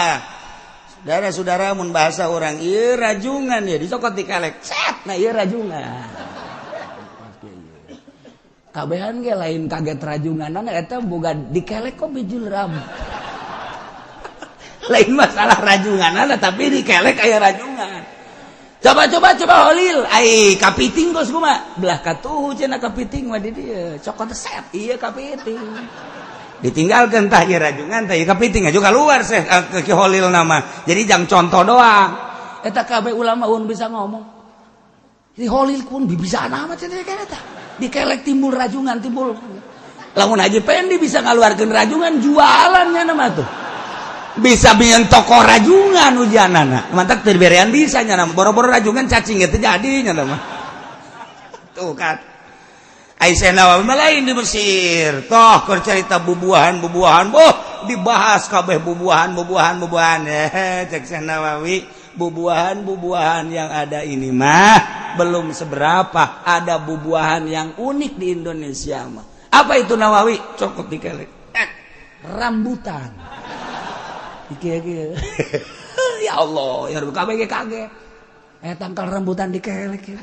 Saudara-saudara, mun bahasa orang ieu rajungan ya dicokot, dikelek set. Nah, ieu rajungan kabehan ge lain kaget rajungan eta boga dikelek kok bijil ram. Lain masalah rajungan, tapi dikelek aya rajungan. Coba, coba, coba, Holil. Ai kapiting kos kumaha? Belah katuhu cenah kapiting mah di dieu. Cokot set, iya kapiting. Ditinggalkan tah ieu rajungan tah ieu kapiting aja keluar seh ke Ki Holil nama. Jadi jangan contoh doang. Eta kabeh ulama un bisa ngomong. Di Holil pun bisa nama cenah eta. Dikelek timbul rajungan, timbul. Lamun Haji Pendi bisa ngaluarkeun rajungan, jualannya nama tuh. Bisa bikin toko rajungan ujianana. Mantap terberean bisa nya nama. Boro-boro rajungan, cacing itu jadi nya nama. Tuh kan. Aisyah Nawawi mah lain di Mesir. Toh keur cerita bubuahan bubuahan, boh dibahas kabeh bubuahan bubuahan bubuahan. Eh, cek Syekh Nawawi, bubuahan bubuahan yang ada ini mah belum seberapa, ada bubuahan yang unik di Indonesia mah. Apa itu, Nawawi? Cokot dikelek. Eh, rambutan. Iki iki. Ya Allah, ya Rabbi, kabeh kaget. Eh, tangkal rambutan dikelek.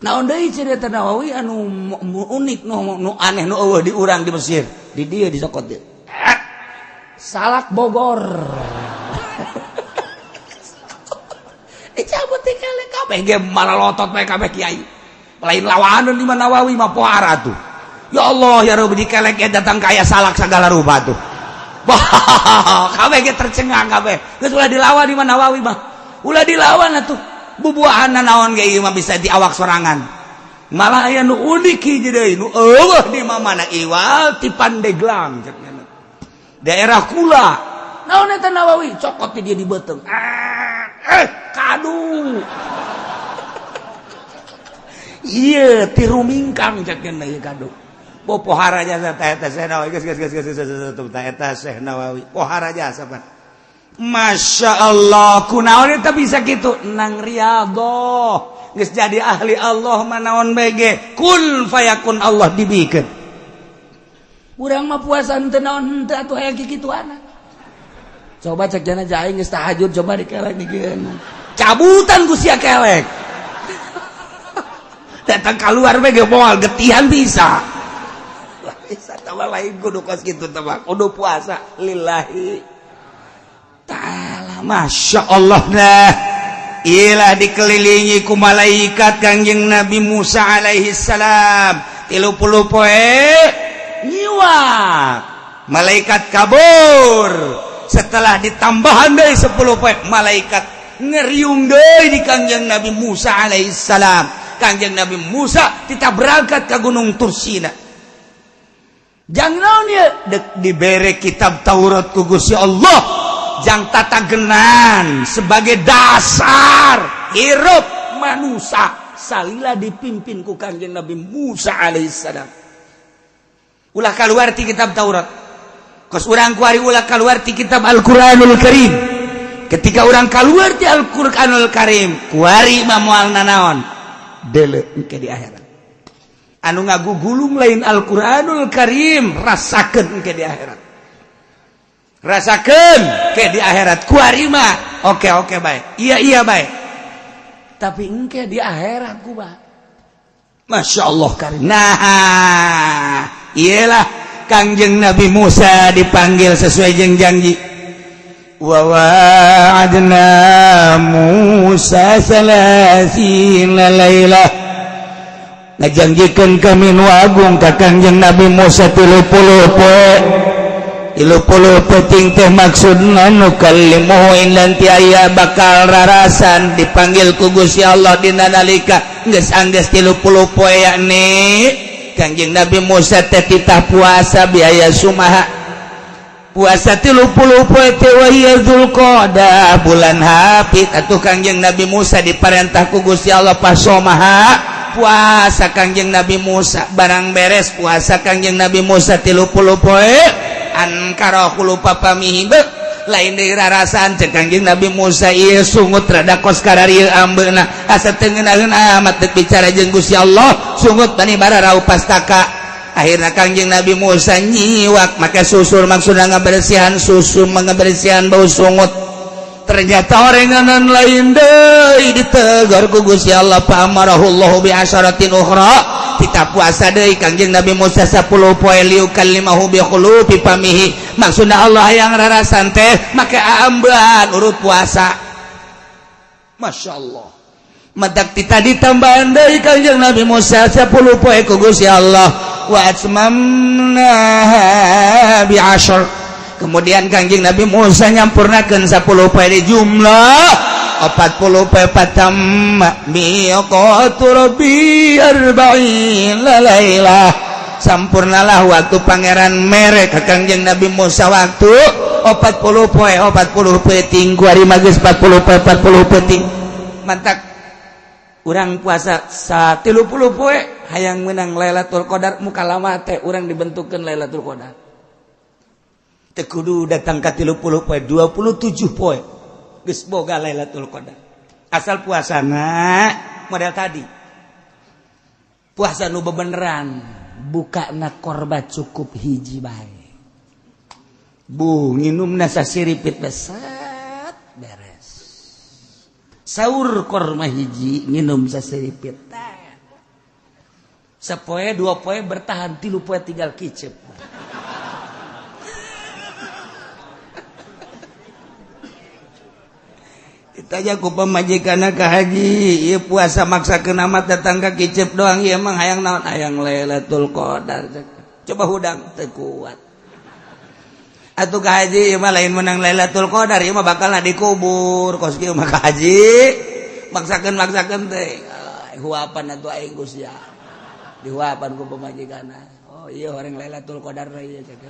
Naon deui cerita Nawawi anu unik, nu, nu aneh, nu eueuh di urang di Mesir? Di dieu disokot dieu. Eh, salak Bogor. Dicabut dikelek, kabeh ge malah lotot bae kabeh kiai. Lain lawanan di mana Nawawi mah, pohara tuh. Ya Allah ya Rabbi, dikelek ya datang kaya salak segala rupa tuh. Wah, kabeh ge tercengang kabeh. Geus ulah dilawan di mana Nawawi mah. Ulah dilawan atuh. Bubuahan naon ge ieu mah bisa di awak sorangan. Malah aya nu unik hiji deui nu eueuh di mana, iwal ti Pandeglang cek daerah kula. Naon eta, Nawawi? Cokot di dia di beuteung. Eh, eh, kadu. Iya, tiru mingkang cek ieu kadu. Bo pohara jasa ta eta Syekh Nawawi. Geus, geus, geus, geus, geus, geus, ta eta Syekh Nawawi pohara jasa, Pak. Masya Allah, kunaon eta bisa gitu? Nang riyadhah, geus jadi ahli Allah mah naon bege kun fayakun Allah dibikeun. Urang mah puasa henteu naon henteu atuh aya kikituana. Coba cek jana aing geus tahajud, coba dikelek dikeun. Cabutan ku sia kelek. Datang keluar bege moal getihan bisa. Bisa tambah lain kudu kos kitu teh, kudu puasa lillahi ta'ala. Masya Allah. Nah, ilah dikelilingi ku malaikat Kangjeng Nabi Musa alaihi salam 30 poe nyiwak, malaikat kabur. Setelah ditambahan dari 10 poe, malaikat ngeriung deui di Kangjeng Nabi Musa alaihi salam. Kangjeng Nabi Musa kita berangkat ke Gunung Tursina. Jangan naon ieu? Dek dibere kitab Taurat ku Gusti Allah jang tatagenan sebagai dasar hirup manusia salila dipimpin ku Kangjeng Nabi Musa alaihissalam. Ulah keluar ti kitab Taurat. Kos urang kuari ulah keluar ti kitab Al-Qur'anul Karim. Ketika urang keluar ti Al-Qur'anul Karim, kuari mah moal nanaon deuleu engke di akhirat. Anu ngagugulung lain Al-Qur'anul Karim, rasakeun engke di akhirat, rasakeun ke di akhirat. Kuari mah oke oke baik, iya iya baik, Tapi engke di akhirat kumaha? Masya Allah karim. Nah, iyalah Kangjeng Nabi Musa dipanggil sesuai jeung janji. Wa wa'adna Musa salasina lailah, ngajanjikeun kami nu agung ka Kangjeng Nabi Musa 30 poe. 30 peuting teh maksudna nukallimuhu, nanti aya bakal rarasan dipanggil ku Gusti Allah dina nalika geus anggeus 30 poe, yakni Kangjeng Nabi Musa teh titah puasa biaya sumaha puasa 30 poe teh wa hiya Dzulqa'dah, bulan Hafid atuh. Kangjeng Nabi Musa diparentah ku Gusti Allah pasomaha puasa. Kangjeng Nabi Musa barang beres puasa Kangjeng Nabi Musa 30 poe, ankara khulufa famihi, lain deui rarasaan. Cek Kangjeng Nabi Musa, ieu sungut rada kos kararieu ambeuna, asa teu ngeunaheun amat dek bicara jeung Gusti Allah, sungut bani bararau pastaka. Akhirnya Kangjeng Nabi Musa nyiwak make susur, maksudna ngabersihan susu, ngabersihan bau sungut. Ternyata orenganan lain deui, ditegur ku Gusti Allah. Fa amarahullahu bi asyaratin ukhra. Kita puasa deui Kangjeng Nabi Musa 10 poe liyukallimahu bi khulufi famihi. Maksudna Allah yang rarasan teh make ambean urut puasa. Masya Allah, matak ti tadi tambahan deui Kangjeng Nabi Musa 10 poe ku Gusti Allah. Wa atmamna bi asyr. Kemudian Kangjeng Nabi Musa nyampurnakeun 10 poe di jumlah 40 poe. Fatamma miqatu rabbi arba'in lailah. Sampurnalah waktu pangeran mere ka Kangjeng Nabi Musa waktu 40 poe 40 peuting. Kuari mah geus 40 poe 40 peuting. Mantak urang puasa sa 30 poe hayang menang Lailatul Qadar, muka lama teh urang dibentukkan Lailatul Qadar teu kudu datang ka 30 poe, 27 poe geus boga Lailatul Qadar, asal puasana model tadi, puasa nu bebeneran, buka na korba cukup hiji bae bu, nginumna sasiripit besat beres, sahur korma hiji, nginum sasiripit. Sapoe dua poe bertahan, 3 poe tinggal kicep. Ditanya ku pamajikanna ka haji, ieu puasa maksakeun amat datang ka kicep doang, ieu emang hayang naon? Hayang Lailatul Qadar. Coba hudang teu kuat. Atuh ka haji ieu mah lain menang Lailatul Qadar, ieu mah bakal dikubur. Kos kieu mah ka haji maksakeun teh. Huapan atuh aing Gusti. Dihuapan ku pamajikanna. Oh iya, orang Lailatul Qadar ieu cek.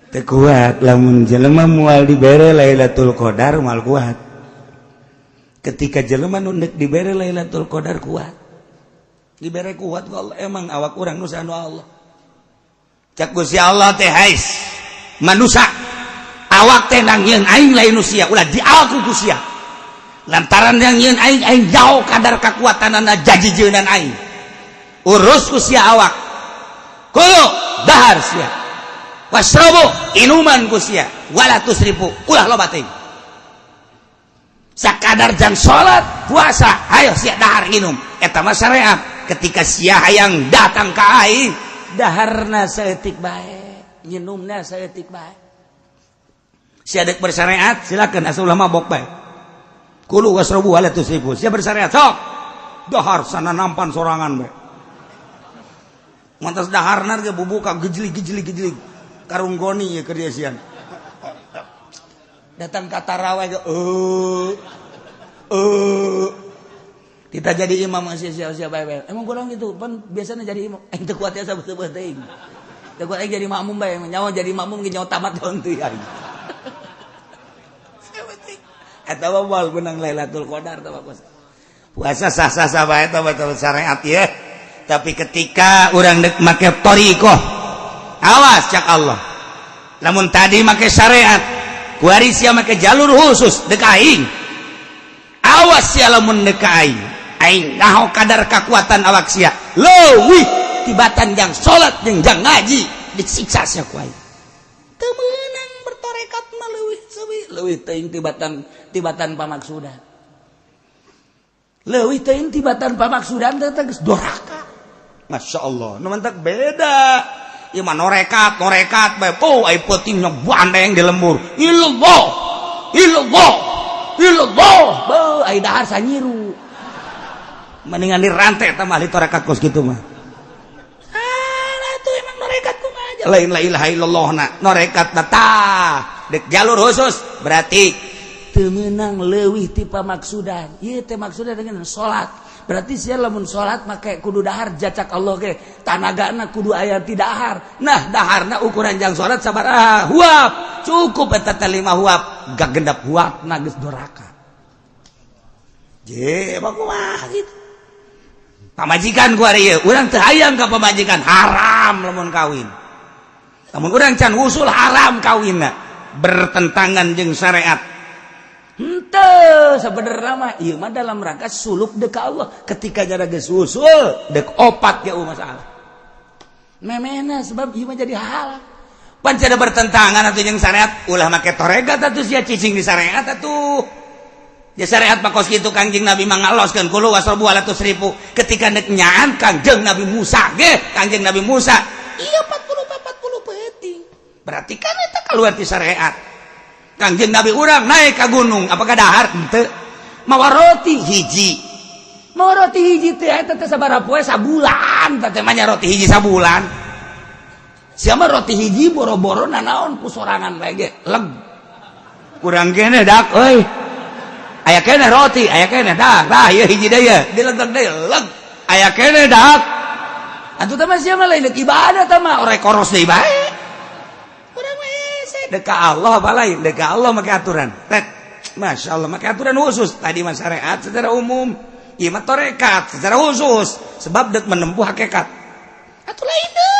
Teu kuat lamun jelema moal dibere Lailatul Qadar, moal kuat. Ketika jelema nu deuk dibere Lailatul Qadar kuat. Dibere kuat ku Allah, emang awak urang nu anu Allah. Cak Gusti Allah teh, hais manusia, awak teh nangieun aing, lain nu sia, ulah di awak ku sia. Lantaran yang nyieun aing, aing jauh kadar kekuatanana jajijeunan aing. Urus ku sia awak. Kulu dahar sia. Wasrobu inuman ku sia. Wala tusrifu, ulah loba teuing. Sakadar jang salat, puasa, ayo sia dahar minum. Eta mah syariat. Ketika sia hayang datang ka aing, daharna saeutik bae, nginumna saeutik bae. Sia dek bersyariat silakan, asal ulah mabok bae. Kulu wasrobu wala tusrifu. Sia bersyariat sok dahar sana nampan sorangan bae. Mantas daharna ge bubuka gejlig gejlig gejlig karung goni ya keur sian. Datang ka taraweh ge kita jadi imam masih sia-sia bae bae. Emang kurang gitu pan biasanya jadi imam aing teu kuat ya sabeut-beut teuing. Teu kuat aing jadi makmum bae, nyawa jadi makmum ge nyawa tamat daun teu aing. Eta mah moal menang Lailatul Qadar tah puasa. Puasa sah-sah bae tah betul syariat ya. Tapi ketika urang dek make thariqah, awas cak Allah. Lamun tadi make syariat, kuari sia make jalur khusus dek aing. Awas sia lamun dek aing. Aing naho kadar kekuatan awak sia. Leuwih tibatan jang salat jeung jang ngaji disiksa sia ku aing. Teu meunang bertorekat mah leuwih seuwi, leuwih teuing tibatan tibatan pamaksudan. Leuwih teuing tibatan pamaksudan teh geus doraka. Masya Allah, nu mantak beda. Ieu mah norekat, norekat bae. Oh, ai peutingna bandeng di lembur. Illallah. Illallah. Illallah. Beuh, ai dahar sanyiru. Mendingan dirantai eta mah ahli torekat kos kitu mah. Ah, atuh emang norekat kumaha aja. Lain la ilaha illallah na, norekat na tah. Dek jalur khusus berarti teu meunang leuwih ti pamaksudan. Ieu teh maksudan dengan salat. Berarti sia lamun salat make kudu dahar jacak Allah ge tanagana kudu aya ti dahar. Nah, daharna ukuran jang salat sabaraha huap. Cukup eta teh 5 huap, gak gendap huapna geus doraka. Je, emang kumaha gitu. Pamajikan ku ari ieu, urang teu hayang ka pamajikan, haram lamun kawin. Lamun urang can wusul haram kawinna, bertentangan jeung syariat. Henteu, sebenarnya mah ieu mah dalam rangka suluk dek ka Allah. Ketika jara geus usul dek opat ge masalah. Memehna sebab ieu mah jadi halang. Pan ada bertentangan atuh jeung syariat, ulah make torekat atuh sia, cicing di syariat atuh. Ya syariat mah kos kitu. Kangjeng Nabi mah ngaloskeun kulu wasrobu wala tusrifu. Ketika nek nyaan Kangjeng Nabi Musa ge, Kangjeng Nabi Musa iya 40 40 peuting. Berarti kan eta keluar ti syariat. Kangjeng Nabi urang naik ka gunung, apakah dahar? Henteu. Mawa roti hiji. Mawa roti hiji teh eta teh sabaraha poe? Sabulan teh mah roti hiji sabulan. Siapa roti hiji boro-boro nanaon, ku sorangan bae ge leg. Kurang kene dak euy. Aya kene roti, aya kene dak. Tah ieu hiji deui ye, dilegeg deui leg. Aya kene dak. Atuh teh mah sia mah lain ibadah teh mah, orek koros deui bae. Urang mah hese dek ka Allah apa lain? Dek ka Allah make aturan. Tet. Masya Allah, make aturan khusus. Tadi mah syariat secara umum. Ieu mah torekat secara khusus. Sebab dek menempuh hakikat. Atuh lain deui.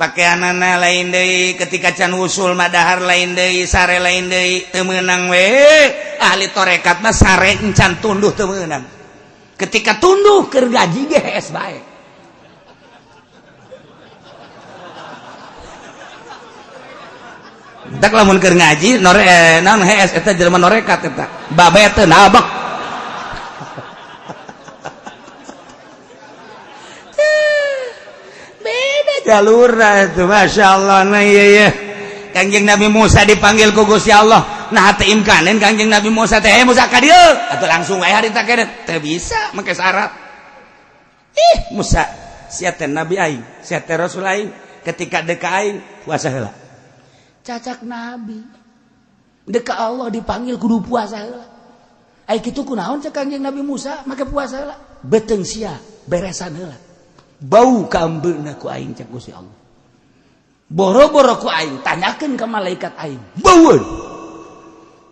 Pakaianana lain deui, ketika can usul mah dahar lain deui, sare lain deui, teu meunang we. Ahli torekat mah sare encan tunduh teu meunang. Ketika tunduh keur gaji ge hees bae. Tak lamun keur ngaji nore naon hees, eta jelema norekat eta. Babe teu nabak. Beda jalur itu, Masya Allah. Nah iya iya. Kangjeng Nabi Musa dipanggil ku Gusti Allah. Nah teu imkanen Kangjeng Nabi Musa teh, "Eh Musa, ka dieu." Atuh langsung wae harita keneh. Teu bisa make syarat. Ih Musa, sia teh nabi aing, sia teh rasul aing, ketika dek ka aing puasa heula. Cacak nabi dek ka Allah dipanggil kudu puasa heula. Ai kitu kunaon cek Kangjeng Nabi Musa make puasa heula? Beuteung sia beresan heula. Bau kaambeuna ku aing cek Gusti Allah. Boro-boro ku aing tanyakeun ka malaikat aing. Baueun.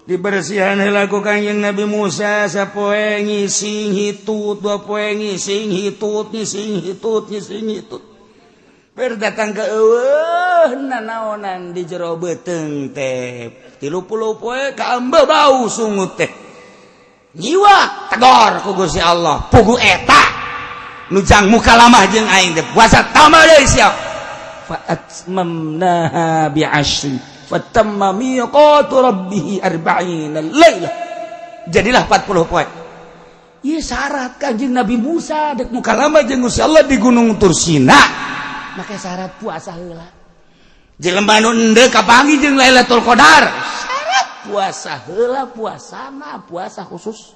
Dibersihan heula ku Kangjeng Nabi Musa, sapoe ngising hitut, dua poe ngising hitut, ngising hitut, ngising hitut. Ber datang ke eueuh nanaonan di jero beuteung teh. 30 poe kaambe bau sungut teh. Nyiwak tegor ku Gusti Allah. Pugu eta nu jang mukalamah jeung aing teh puasa tambah deui siap. Fa atmamnaha bi asyrin fatamma miqatu rabbih arba'ina lailah. Jadilah 40 poe. Ieu syarat Kangjeng Nabi Musa dek mukalamah jeung Gusti Allah di Gunung Tursina. Make syarat puasa heula. Jelema nu endeu kapanggih jeung Lailatul Qadar. Syarat puasa heula, puasana puasa khusus.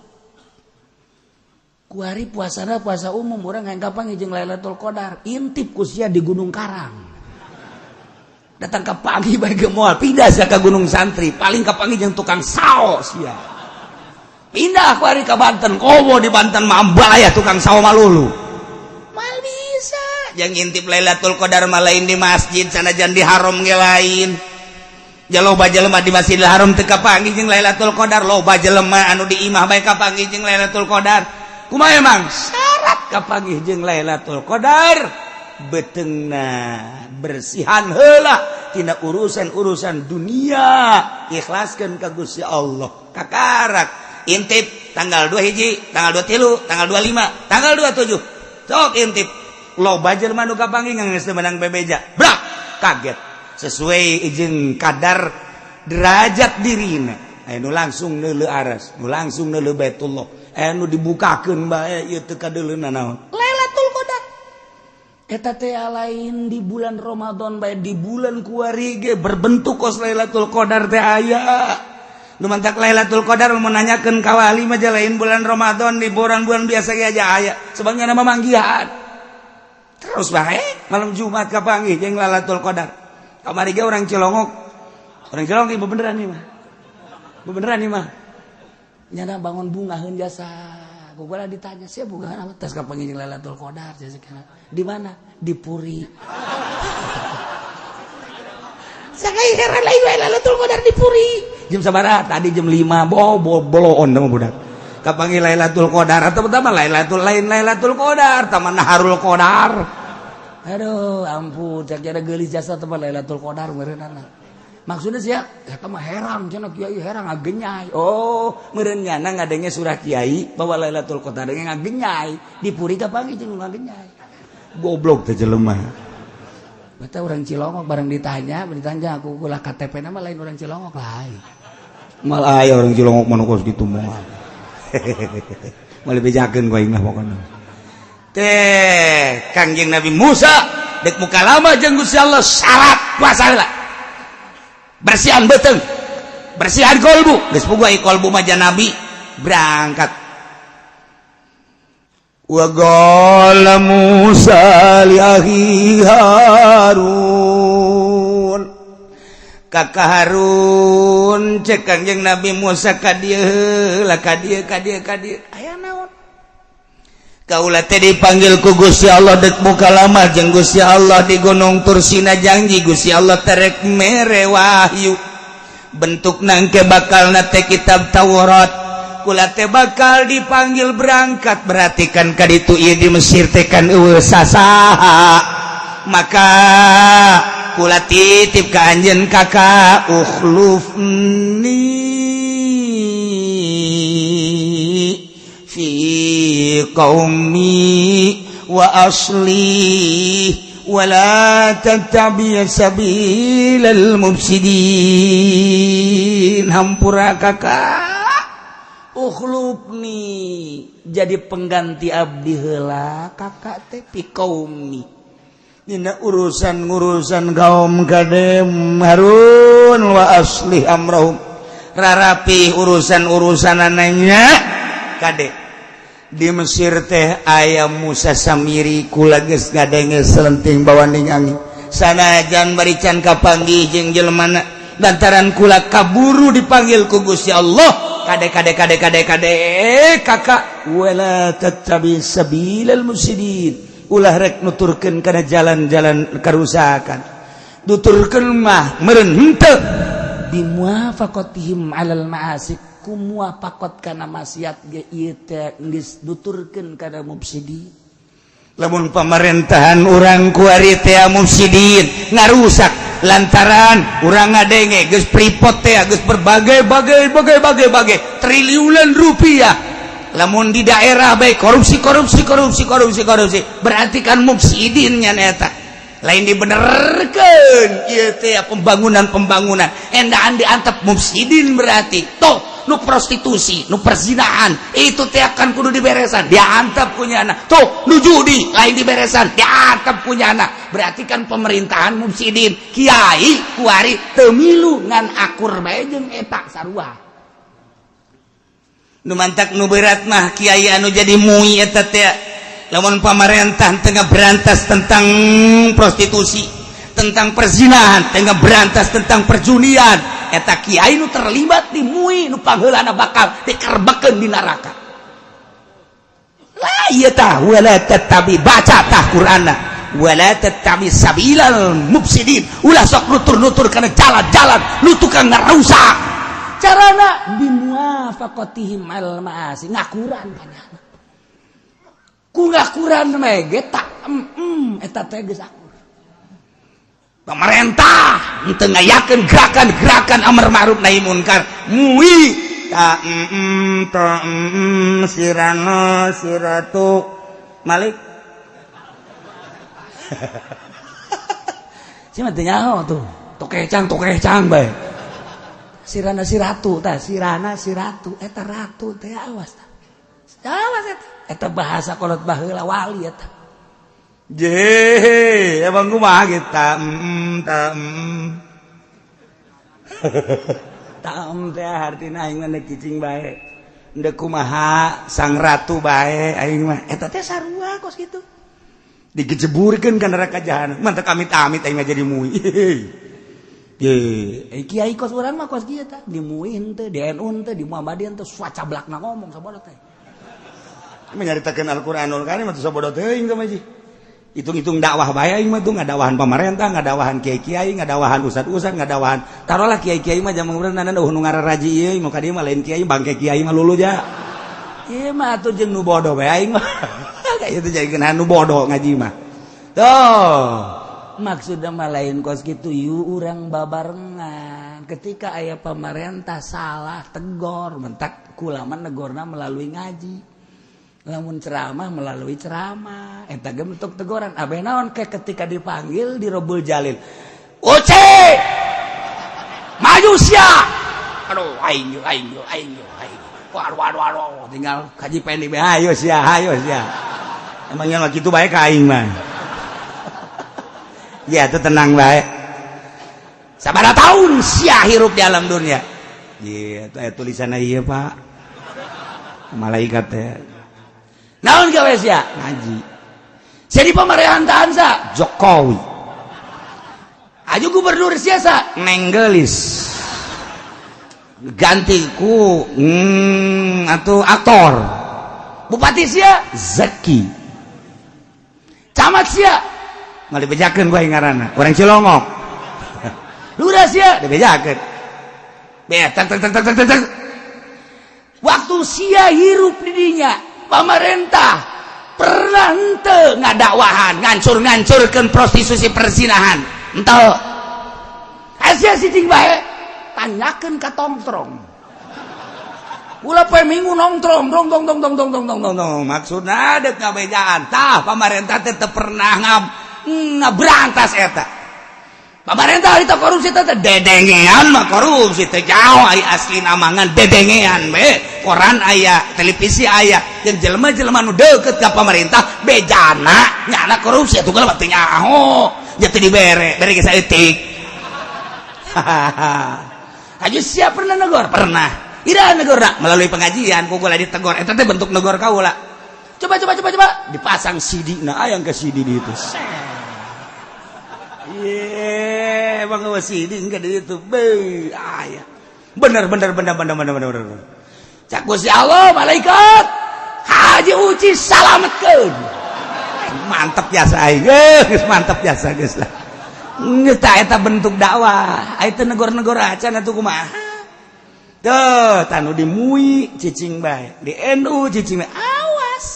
Kuari puasana puasa umum, urang hayang kapanggih jeung Lailatul Qadar, intip ku sia di Gunung Karang. Datang ke pagi bae ge moal pindah sia ka Gunung Santri, paling kapanggih jeung tukang sao sia. Pindah kuari ka Banten, komo di Banten mah ambalaya tukang sao malulu. Mal bisa. Yang ngintip Lailatul Qadar mah lain di masjid, sanajan di haram ge lain. Ja loba jelema di Masjidil Haram teu kapanggih jeung Lailatul Qadar, loba jelema anu di imah bae kapanggih jeung Lailatul Qadar. Kumaha emang? Syarat kapanggih jeung Lailatul Qadar beuteungna bersihan heula tina urusan-urusan dunia, ikhlaskeun ka Gusti Allah. Kakarak intip tanggal 2 hiji, tanggal 23, tanggal 25, tanggal 27. Sok intip. Loba jelema nu kapanggih geus teu meunang bebeja. Brak, kaget. Sesuai jeung kadar derajat dirina. Aya nu langsung neuleuh aras, nu langsung neuleuh Baitullah. Aya nu dibukakeun bae ieu teu kadeuleuna naon. Lailatul Qadar. Eta teh lain di bulan Ramadan bae, di bulan kuari ge berbentuk kos Lailatul Qadar teh aya. Nu mantak Lailatul Qadar mun nanyakeun ka wali mah lain bulan Ramadan, di bulan-bulan biasa ge aja aya. Sebabnya nama manggihan. Terus bae malam Jumat kapanggih jeung Lailatul Qadar. Kamari ge orang Cilongok. Orang Cilongok ieu beneran ieu mah. Beneran ieu mah. Nyana bangun bungaheun jasa. Gua ditanya, "Sia bungahan apa?" Tes kapanggih jeung Lailatul Qadar jasa. Di mana? Di Puri. Sakai heran lain Lailatul Qadar di Puri. Jam sabaraha? Tadi jam 5. Bo boloon mah budak. Kapanggih Lailatul Qadar atau pertama Lailatul lain Lailatul Qadar, taman Naharul Qadar. Aduh, ampun, cak jada geulis jasa teman Lailatul Qadar meureunana. Maksudnya sih ya, eta mah herang cenah kiai, herang ngagenyai. Oh, meureun nyana ngadenge surah kiai bahwa Lailatul Qadar ngagenyai, dipuri kapanggih jeung ngagenyai. Goblok teh jelema. Bata orang Cilongok bareng ditanya, ditanya aku kula KTP nama lain orang Cilongok lain. Mal aya orang Cilongok mah kos kitu moal. Moal bejakeun ku aing mah pokona. Teh Kangjeng Nabi Musa dek mukalamah jeung Gusti Allah, syarat puasa heula. Bersihan beuteung. Bersihan kolbu. Geus puguh ai kolbu mah nabi berangkat. Wa qala Musa li akhi Harun, kakak Harun, cek Kangjeng Nabi Musa, ka dieu lah, ka dieu, ka dieu, ka dieu, aya naon? Kaula teh dipanggil ku Gusti Allah, dek mukalamah jeung Gusti Allah di Gunung Tursina. Janji Gusti Allah terek mere wahyu, bentuk nangke bakal nate kitab Taurat. Kula teh bakal dipanggil berangkat, berarti kan kaditu ieu di Mesir teh kan eueuh sasaha. Maka kula titip ka anjeun kakak, ukhlufni fi qaumi wa asli wala tattabi sabilal mufsidin. Hampura kakak, ukhlufni, jadi pengganti abdi heula kakak teh, fi qaumi, dina urusan-urusan kaum kadem Harun, wa aslih amrahum, rarapi urusan-urusan ananya. Kade, di Mesir teh aya Musa Samiri. Kula geus ngadenge selenting bawaning angin, sanajan bari can kapanggih jeung jelema, lantaran kula kaburu dipanggil ku Gusti Allah. Kade, kade, kade, kade, kade kakak, wala tattabi sabilal mufsidin, ulah rek nuturkeun kana jalan-jalan karusakan. Nuturkeun mah meureun henteu bimuwafaqatihim alal ma'asi, ku muwafaqat kana maksiat ge ieu teh geus nuturkeun kana mufsidin. Lamun pemerintahan urang kuari teh mufsidin, ngarusak, lantaran urang ngadenge geus Freeport teh geus berbagai bagai bagai bagai bagai triliunan rupiah. Lamun di daerah baik korupsi, korupsi, korupsi, korupsi, korupsi, berarti kan mufsidin nya eta. Lain dibenerkeun ieu teh pembangunan pembangunan endaan diantep mufsidin. Berarti toh nu prostitusi, nu perzinahan itu teh akan kudu diberesan, diantep punya anak. Tuh nu judi lain diberesan, diantep punya anak. Berarti kan pemerintahan mufsidin. Kiai kuari teu milu ngan akur bae jeung eta sarua. Nu mantak nu berat mah kiai anu jadi MUI eta teh. Lamun pamarentah tengah berantas tentang prostitusi, tentang perzinahan, tengah berantas tentang perjudian, eta kiai nu terlibat di MUI nu pangheulana bakal dikerbekeun di neraka lah. Ieu tah wala tattabi, baca tah Qur'anna, wala tattabi sabilal mufsidin, ulah sok nutur-nutur kana jalan-jalan nu tukang ngarusak. Carana bimuwafaqatihim al ma'asi, ngakuran kanyana ku ngakuran mah ge tak eta teh geus akur. Pemerintah henteu ngayakeun gerakan-gerakan amar ma'ruf nahi munkar, MUI ta ta sirana siratu Malik si mah teu nyaho tuh, tokecang tokecang bae. Sirana siratu tah, sirana siratu eta ratu teh. Awas tah, awas eta, eta bahasa kolot baheula, wali eta. Je, emang kumaha kita ta ta teh artina aing mah cicing bae, ndek kumaha sang ratu bae aing mah. Eta teh sarua kos kitu, digejeburkeun ka neraka jahanam. Mantap, amit-amit aing mah jadi MUI. Ye, eh, kiai kos urang mah kos kieu tah, di MUI henteu, di NU henteu, di Muhammadiyah henteu, sacablakna ngomong sabodo teh. Menyaritakeun Al-Qur'anul Karim mah sabodo teuing teh mah. Hitung-hitung dakwah bae aing mah tuh, ngadakwahan pemerintah, ngadakwahan kiai-kiai, ngadakwahan ustad-ustad, ngadakwahan taruhlah kiai-kiai mah zaman urang nana nu ngararaji ieu mau ka dieu mah lain kiai, bangke kiai mah lulu ja. Ieu mah atuh jeung nu bodoh bae aing mah. Kayak itu jadi nu bodoh ngaji mah. Tuh. Maksudnya mah lain kos gitu, yuk urang babarengan. Ketika aya pemerintah salah, tegor. Mentak kula mah negorna melalui ngaji, lamun ceramah melalui ceramah, eta ge bentuk teguran. Abe naon ke ketika dipanggil di Robul Jalil, "Uce, maju sia!" Aduh, aing aing aing aing, waduh waduh waduh, tinggal kaji pendi, "Ayo sia, ayo sia." Emangnya gitu baik aing mah ya? Itu tenang baik. Sabaraha tahun sia hirup di alam dunia? Iya, itu tulisannya. Iya, Pak, malaikat teh. Naon gawe sia? Ngaji. Jadi pemerintahan sa Jokowi. Aju gubernur sia sa? Neng Geulis. Ganti ku atau aktor. Bupati sia? Zaki. Camat sia? Nggak dibejakeun gua ngaranna, orang Cilongok. Lurah sia? Dibejakeun. Be tak tak tak tak tak tak. Waktu sia hirup di dinya, pemerintah pernah henteu ngadakwahan ngancur-ngancurkeun prostitusi, perzinahan? Henteu. Sia cicing bae, tanyakeun ka tongtrong. Ulah poe Minggu nongtrong dong dong dong dong dong dong dong dong dong. Maksudna dek ngabejaan. Tah, pemerintah teh teu pernah ngaberantas eta. Pemerintah itu korupsi teh dedengean mah, korupsi teh jauh ai asli namangan dedengean be. Koran aya, televisi aya, jeung jelema-jelema nu deukeut ka pemerintah bejana nyana korupsi. Atuh mah teu nyaho, teu dibere bere geus saeutik. Haji siap pernah negor? Pernah. Ira negor melalui pengajian, ku kula ditegor. Eta teh bentuk negor kaula. Coba, coba, coba, coba dipasang CD. Nah, ayang ke CD di itu. Iya, emang CD enggak di itu. Be, aya. Bener bener bener bener bener bener bener. Cak Gusti Allah, malaikat, Haji Uci salametkeun. Mantep jasa aing. Geus mantep jasa geus lah. Geus eta bentuk dakwah. Aya teu negor-negor acan atuh kumaha? Tuh, tanu di MUI cicing bae, di NU cicing bae. Awas.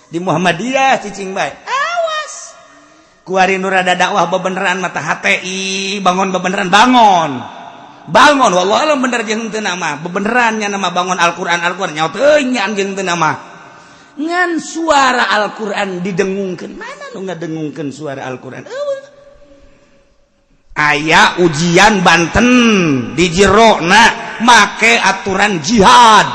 Di Muhammadiyah cicing bae. Awas. Kuari nu rada dakwah bebeneran mata HTI, bangun bebeneran, bangun. Bangun, wallahu alam bener jeung teu nama. Bebeneran nya nama bangun Al-Qur'an, Al-Qur'an nyaho teuing jeung teu nama. Ngan suara Al-Qur'an didengungkeun. Mana nu ngadengungkeun suara Al-Qur'an? Eueuh. Aya ujian Banten di jerona make aturan jihad,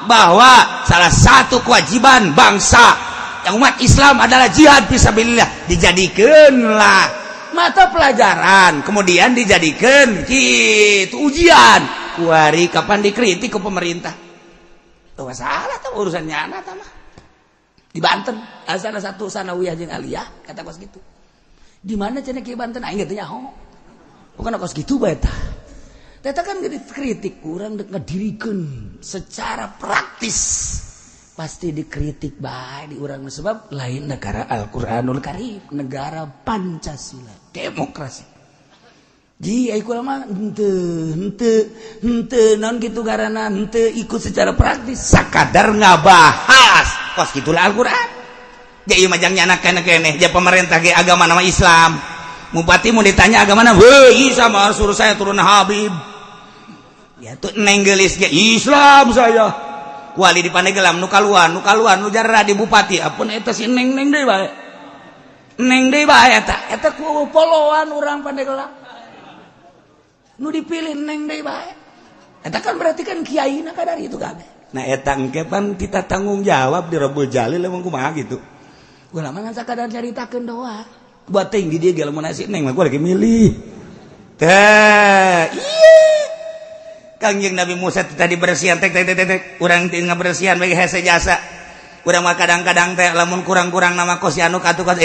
bahwa salah satu kewajiban bangsa yang umat Islam adalah jihad fisabilillah. Dijadikanlah mata pelajaran, kemudian dijadikan gitu ujian. Kuari kapan dikritik ke pemerintah? Tuh, masalah tuh urusannya anak mah. Di Banten asal satu sanawiyah jeung aliyah kata kos gitu. Di mana cenah ki Banten, aing teh nyaho. Bukan kos gitu bae tah. Teta kan dikritik, kurang dek ngedirikeun secara praktis. Pasti dikritik bae di urang, sebab lain negara Al-Qur'anul Karim, negara Pancasila, demokrasi. Ji, ai kula mah henteu henteu henteu naon kitu garana henteu ikut secara praktis, sakadar ngabahas kos gitulah Al-Qur'an. Ja ieu mah jang nyana keneh keneh, ja pemerintah ge agama nama Islam. Bupati mau ditanya agama mana? Weh, Isa mah suruh saya turun Habib. Ya tuh, Neng Geulis ge Islam saya. Wali di Pandeglang nu kaluan, nu kaluan, nu jarah di bupati. Apun eta si Neng, Neng deui bae. Neng deui bae eta. Eta ku poloan urang Pandeglang. Nu dipilih Neng deui bae. Eta kan berarti kan kiai na kadar itu kabeh. Nah, eta engke pan kita tanggung jawab di Robul Jalil, emang kumaha gitu. Ulama ngan sakadar nyaritakeun doa. Buat ting di dia ge lamun nasi Neng mah gua lagi milih. Teh, iya. Kangjeng Nabi Musa tadi bersihan tek tek tek tek, urang teu ngabersihan bagi hese jasa. Urang mah kadang-kadang teh lamun kurang-kurang nama kos si anu katuh kos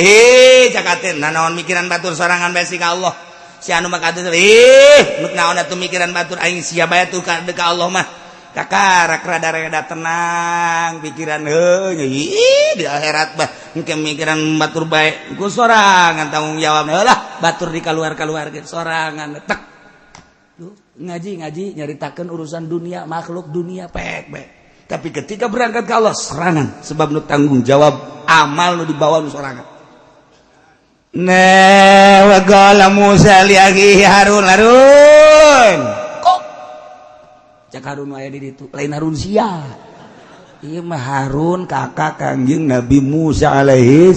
cakateun nah naon mikiran batur sorangan bae ka Allah. Si anu mah katuh nuk naon atuh mikiran batur, aing sia bae tuh ka ka Allah mah. Kakarak rada reda tenang pikiran heuh ih di akhirat bah engke mikiran batur bae ku sorangan tanggung jawab lah batur di kaluar-kaluar sorangan tek. Duh, ngaji ngaji nyaritakan urusan dunia, makhluk dunia pek pek, tapi ketika berangkat ke Allah serangan, sebab nu tanggung jawab amal nu dibawa nu sorangan. Nah, wa qala Musa li akhihi Harun, Harun. Kok cak Harun aya di ditu, lain Harun sia. Ieu mah Harun kakak Kangjeng Nabi Musa alaihi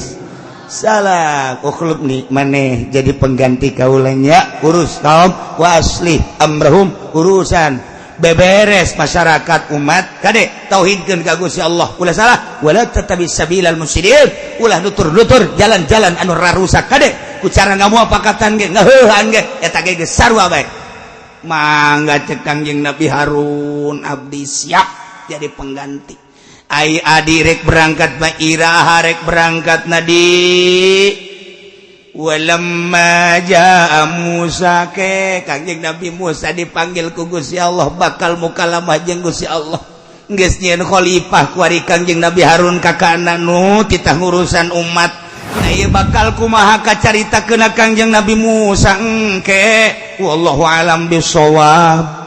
salam. Ukhlufni, maneh jadi pengganti kaulanya, urus kaum, wa aslih amrahum, urusan beberes masyarakat umat, kade tauhidkeun ka Gusti Allah, ulah salah, wala tattabi sabilal mufsidin, ulah nutur-nutur jalan-jalan anu rarusak. Kade ku cara ngamuapakatan ge, ngaheuhan ge, eta ge geus sarua bae. Mangga, cek Kangjeng Nabi Harun, abdi siap jadi pengganti. Ai adi rek berangkat mah iraha rek berangkat na di? Walamma jaa Musa, ke Kangjeng Nabi Musa dipanggil ku Gusti Allah, bakal mukalamah jeung Gusti Allah. Geus nyieun khalifah kuari Kangjeng Nabi Harun kakana nu titah ngurusan umat. Nah, ieu bakal kumaha kacaritakeun Kangjeng Nabi Musa engke, wallahu alam bisawab.